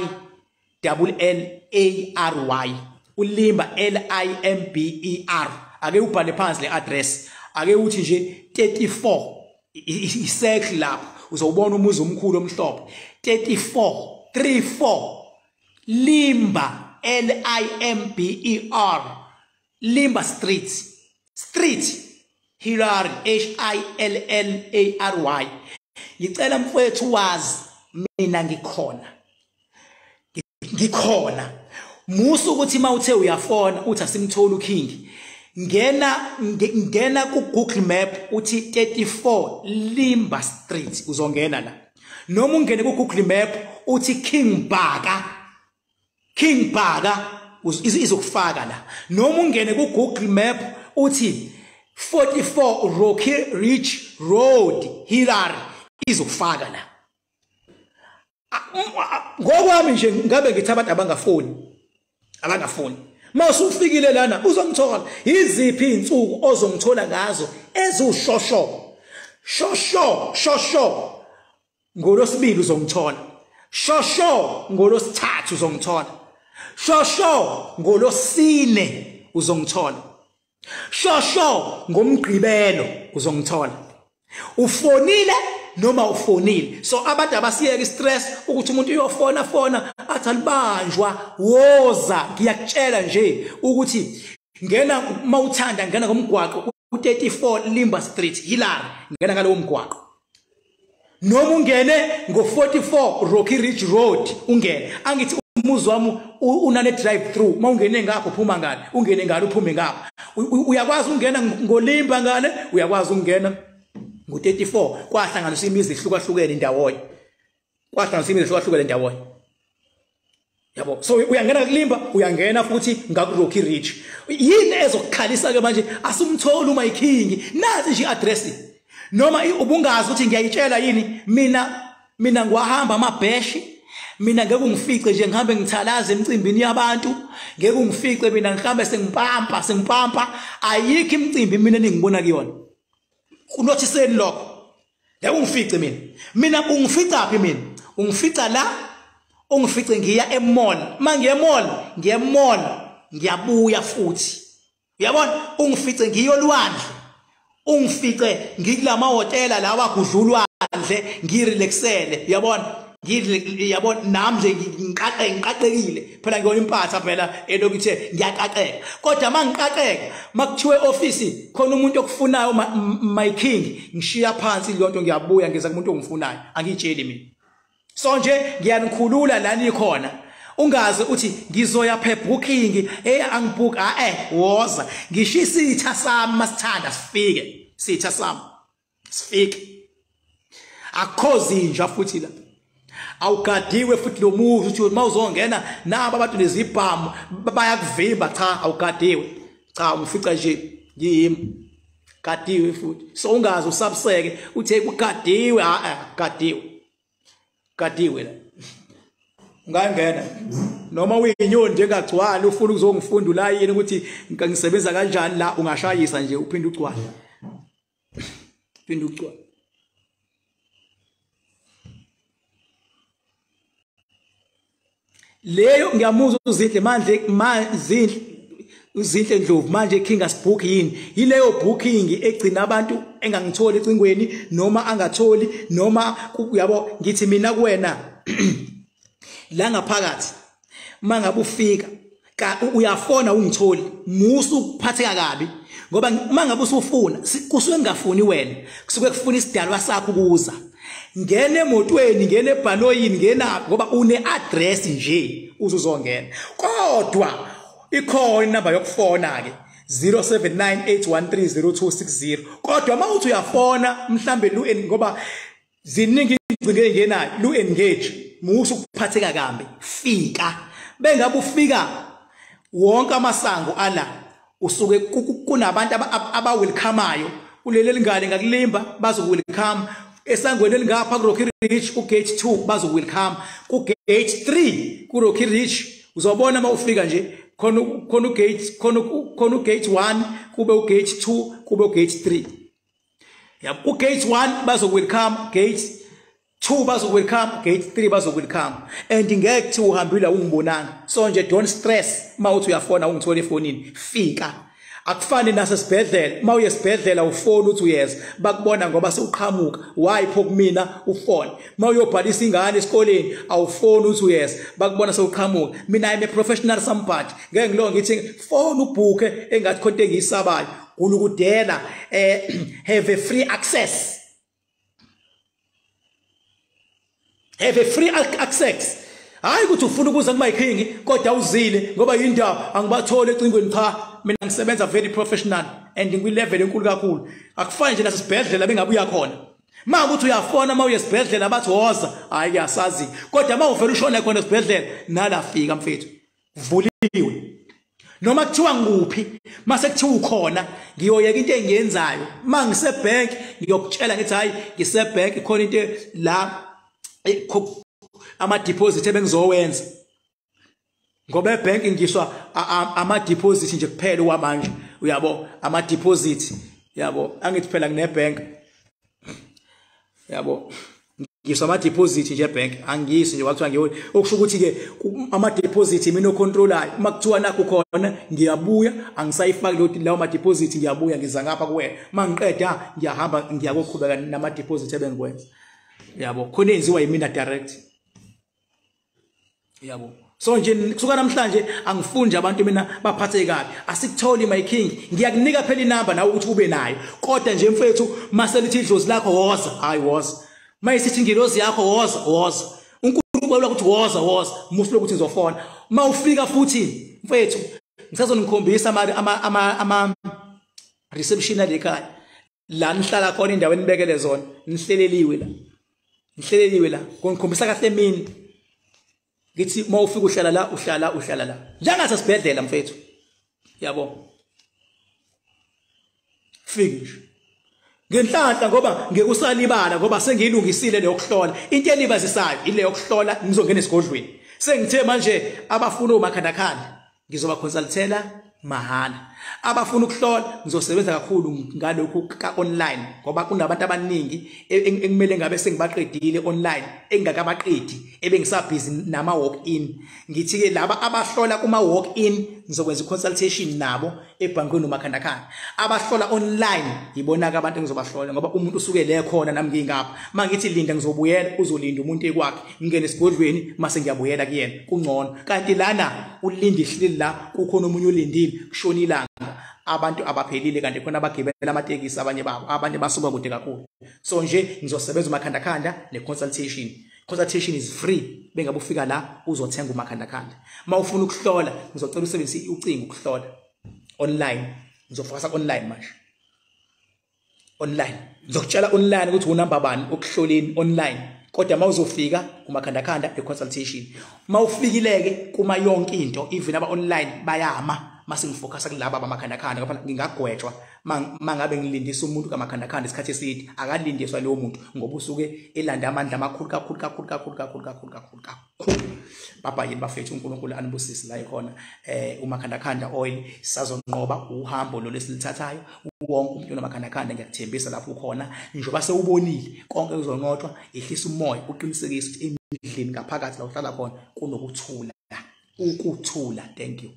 L L A R Y, uLimber L I M B E R. Ake ubhale phansi le address, ake uthi nje 34 isekhi lapho uzobona umuzi omkhulu omhlophe. 34 34 Limber L I M B E R Limber Street Hillary H I L L A R Y. Ngicela mfowethu wazi mina ngikhona, ngikhona. Musu ukuthi mawuthe uyafona uthi asimtholi uKing, ngena ku Google Map uthi 34 Limber Street uzongena la, noma ungene ku Google Map uthi King Bhaka, King Bhaka izokufaka la, noma ungene ku Google Map uthi 44 Rocky Ridge Road Hillary izokufaka la. Ngokwami nje ngabe ngithi abantu abangafoni mawusufikile lana uzongithola. Iziphi insuku ozongithola ngazo ezushosho shosho shosho? Ngolosibili uzongithola, shosho ngolosithathu uzongithola, shosho ngolosine uzongithola, shosho ngomgqibelo uzongithola. Ufonile noma ufonile. So abantu abasiyeka istress ukuthi umuntu uyofona fona athi alibanjwa. Woza, ngiyakutshela nje ukuthi ngena mawuthanda, ngena ngomgwaqo u34 Limber Street Hillary, ngena ngalowo mgwaqo, noma ungene ngo44 Rocky Ridge Road ungene. Angithi umuzi wami unane drive through, mawungene ngapho uphuma ngale, ungene ngale uphume ngapha. Uyakwazi ukungena ngoLimba ngale, uyakwazi ukungena ngo-34. Kwahlanganiswa imizi ehlukahlukene ndawonye. Kwahlanganiswa imizi ehlukahlukene ndawonye. Yabo, so uyangena kuLimba, uyangena futhi ngaku Rocky Ridge. Yini ezokukhalisa ke manje? Asumtholi uMy King. Nazi nje i-address. Noma ubungazi ukuthi ngiyayitshela yini mina ngiwahamba amabheshi. Mina ngeke ungifice nje ngihambe ngithalaze emcimbini yabantu, ngeke ungifice mina ngihambe sengipampa. Ayikho imicimbi mina eningibona kuyona. Kunothiseni lokho. Ngeke ungifice mina. Mina ungifica phi mina? Ungifica la, ungifice ngiya emall. Mangiye emall, ngiye emall, ngiyabuya futhi. Uyabona? Ungifice ngiyolwandle. Ungifice ngikulama hotela lawa gudlulwandle, ngirelaxele. Uyabona? Ngiyabona nami nje ngiqaqekile phela, ngiyona impatha phela elokhu ithe ngiyaqaqeka. Kodwa mangiqaqeka makuthiwe office khona umuntu okufunayo My King, ngishiya phansi lonto ngiyabuya ngiza kumuntu ongifunayo, angiyitsheli mina. So nje ngiyanikhulula la nikhona. Ungaze uthi ngizoya phe booking, angibook, woza. Ngisho isitha sami masithanda sifike, sitha sami sifike. Akukho zinja futhi la. Awugadiwe futhi lo muzi uthi mawuzongena nabo abantu nezibhamu bayakuvimba. Cha, awugadiwe. Cha, ungifica nje ngiyimi. Gadiwe futhi. So ungaze usabuseke uthi kugadiwe, gadiwe. Gadiwe la. Ungangena noma uyinyoni nje engagcwali ufuna ukuzongifunda ulayini ukuthi ngisebenza kanjani la, ungashayisa nje uphinde ugcwale. Uphinde ugcwale. Leyo ngiyamuzwa uZinhle manje, uZinhle Ndlovu manje King asbook yini? Yileyo booking egcina abantu engangitholi ecingweni noma angatholi noma uyabo. Ngithi mina kuwena la ngaphakathi mangabe ufika uyafona ungitholi, musu ukuphatheka kabi ngoba mangabe usufuna kusuke ngingafuni wena, kusuke kufuna isidalwa sakho ukuza. Ngena emotweni, ngena ebhanoyini, ngena ngoba une address nje uzuzongena. Kodwa ikhona inamba yokufona ke 0798130260. Kodwa mawuthi uyafona mhlambe lu ngoba ziningi ingcingo engenayo, lu engage, musu ukuphatheka kambi. Fika bengabe ufika wonke amasango ala usuke kunabantu aba welcomeayo kuleli lingane ngakuLimba bazo welcome, esangweni elingapha ku Rocky Ridge ku gate 2 bazo welcome, ku gate 3 ku Rocky Ridge uzobona uma ufika nje khona ugate khona ugate 1 kube ugate 2 kube ugate 3. Yabo, ku gate 1 bazo welcome, gate 2 bazo welcome, gate 3 bazo welcome. And ngeke kuthi uhambile ungibonanga. So nje don't stress mawuthi uyafona ungithola efonini. Fika. Akufani nasesibhedlela, mawuye esibhedlela ufona uthi uyeza, bakubona ngoba sewuqhamuka. Why pho kumina ufone? Mawuyobhalisa ingane esikoleni awufoni uthi uyeza, bakubona sewuqhamuka. Mina I'm a professional somebody. Ngeke ngilo ngithi phone ubhuke engathi khonto engiyisabayo. Gulukudela have a free access. Have a free access. Hayi ukuthi ufuna ukuza kuMy King kodwa uzile ngoba yindaba angibathole ecingweni. Cha, mina ngisebenza very professional and ngikwi level enkulu kakhulu. Akufani nje nasesibhedlela bengabuya khona. Uma uthi uyafona uma uye esibhedlela bathi woza, hayi kuyasazi. Kodwa uma uvela ushone khona esibhedlela nalafika mfethu. Vuliwe. Noma kuthiwa nguphi, mase kuthiwa ukhona, ngiyoyeka into engiyenzayo. Uma ngise bank ngiyokutshela ngithi hayi ngise bank khona into la ama deposit ebengizowenza. Ngoba ebank ngiswa ama deposit nje kuphela okwamanje, uyabo, ama deposit, yabo, angithi phela ngine bank. Yabo, ngiswa ama deposit nje ebank, angisi nje kwathiwa ngiyo okusho ukuthi ke ama deposit mina ocontrolayo. Uma kuthiwa nakho khona ngiyabuya, angisayifaki lawo ma deposit, ngiyabuya ngiza ngapha kuwena. Mangiqeda ngiyahamba ngiyakoqhubeka nama deposit ebengikwenza. Yabo, khona enziwa yimina direct. Yabo. So nje kusuka namhlanje angifuni nje abantu mina baphatheke kabi. Asikutholi My King, ngiyakunika phela inamba nawe ukuthi ube nayo. Kodwa nje mfethu maselithi idlozi lakho woza, hayi woza. Mayisithi ingilozi yakho woza, woza. uNkulunkulu ukuthi woza, woza, musu lokuthi ngizofona. Mawufika futhi mfethu Ngisazonikhombisa ama reception alekhaya la nihlala khona, indawo enibekele zona, nihleleliwe la, nihleleliwe la. Ngikhombisa kahle emini, ngithi uma ufika uhlala la, uhlala uhlala la, njengasesibhedlela mfethu, yabo. Fiki nje ngenhlanhla ngoba ngeke usalibala, ngoba sengiyilungisile leyo kuhlola. Into elibazisayo ile yokuhlola, ngizongena esigodlweni. Sengithe manje abafuna umakhandakhanda ngizoba consultela mahhala, abafuna ukuhlola ngizosebenza kakhulu ngalokhu ka online, ngoba kunabantu abaningi ekumele ngabe sengibaqedile online engakabaqedi, ebengisabhizi nama walk in. Ngithi ke laba abahlola kuma walk in ngizokwenza consultation nabo ebhankweni umakhandakhanda. Abahlola online yibona ke abantu engizobahlola, ngoba umuntu usuke le khona, nami ngingapha. Mangithi linda ngizobuyela, uzolinda umuntu ekwakhe, ngingene esigodlweni mase ngiyabuyela kuyena, kungcono. Kanti lana ulinda ihleli la, kukhona omunye olindile, kushona ilanga, abantu abaphelile, kanti khona abagibela amatekisi, abanye babo, abanye basuka kude kakhulu. So nje ngizosebenza umakhandakhanda ne-consultation. Consultation is free, bengabe ufika la uzothenga umakhandakhanda. Uma ufuna ukuhlola, ngizocela usebenzise ucingo ukuhlola. Online ngizofocusa online manje, online ngizokutshela online ukuthi unamba bani okuhloleni online. Kodwa mawuzofika kumakhandakhanda e-consultation, mawufikileke kuma yonke into, even aba online bayama. Mase ngifocusa kulaba abamakhandakhanda, ngoba ngingagwetshwa mangabe ngilindisa umuntu kamakhandakhanda isikhathi eside. Akalindiswa lowo muntu, ngoba usuke elanda amandla amakhulu kakhulu kakhulu kakhulu kakhulu kakhulu kakhulu kakhulu. Baba yini bafethu, uNkulunkulu anibusise la ikhona. Umakhandakhanda oil, sazonqoba uhambo lo lesilithathayo. Wonke umuntu onamakhandakhanda, ngiyakuthembisa, lapho ukhona njengoba sewubonile konke kuzonqotshwa. Ehlisa umoya, uqinisekise ukuthi endlini ngaphakathi la uhlala khona kunokuthula, ukuthula. Thank you.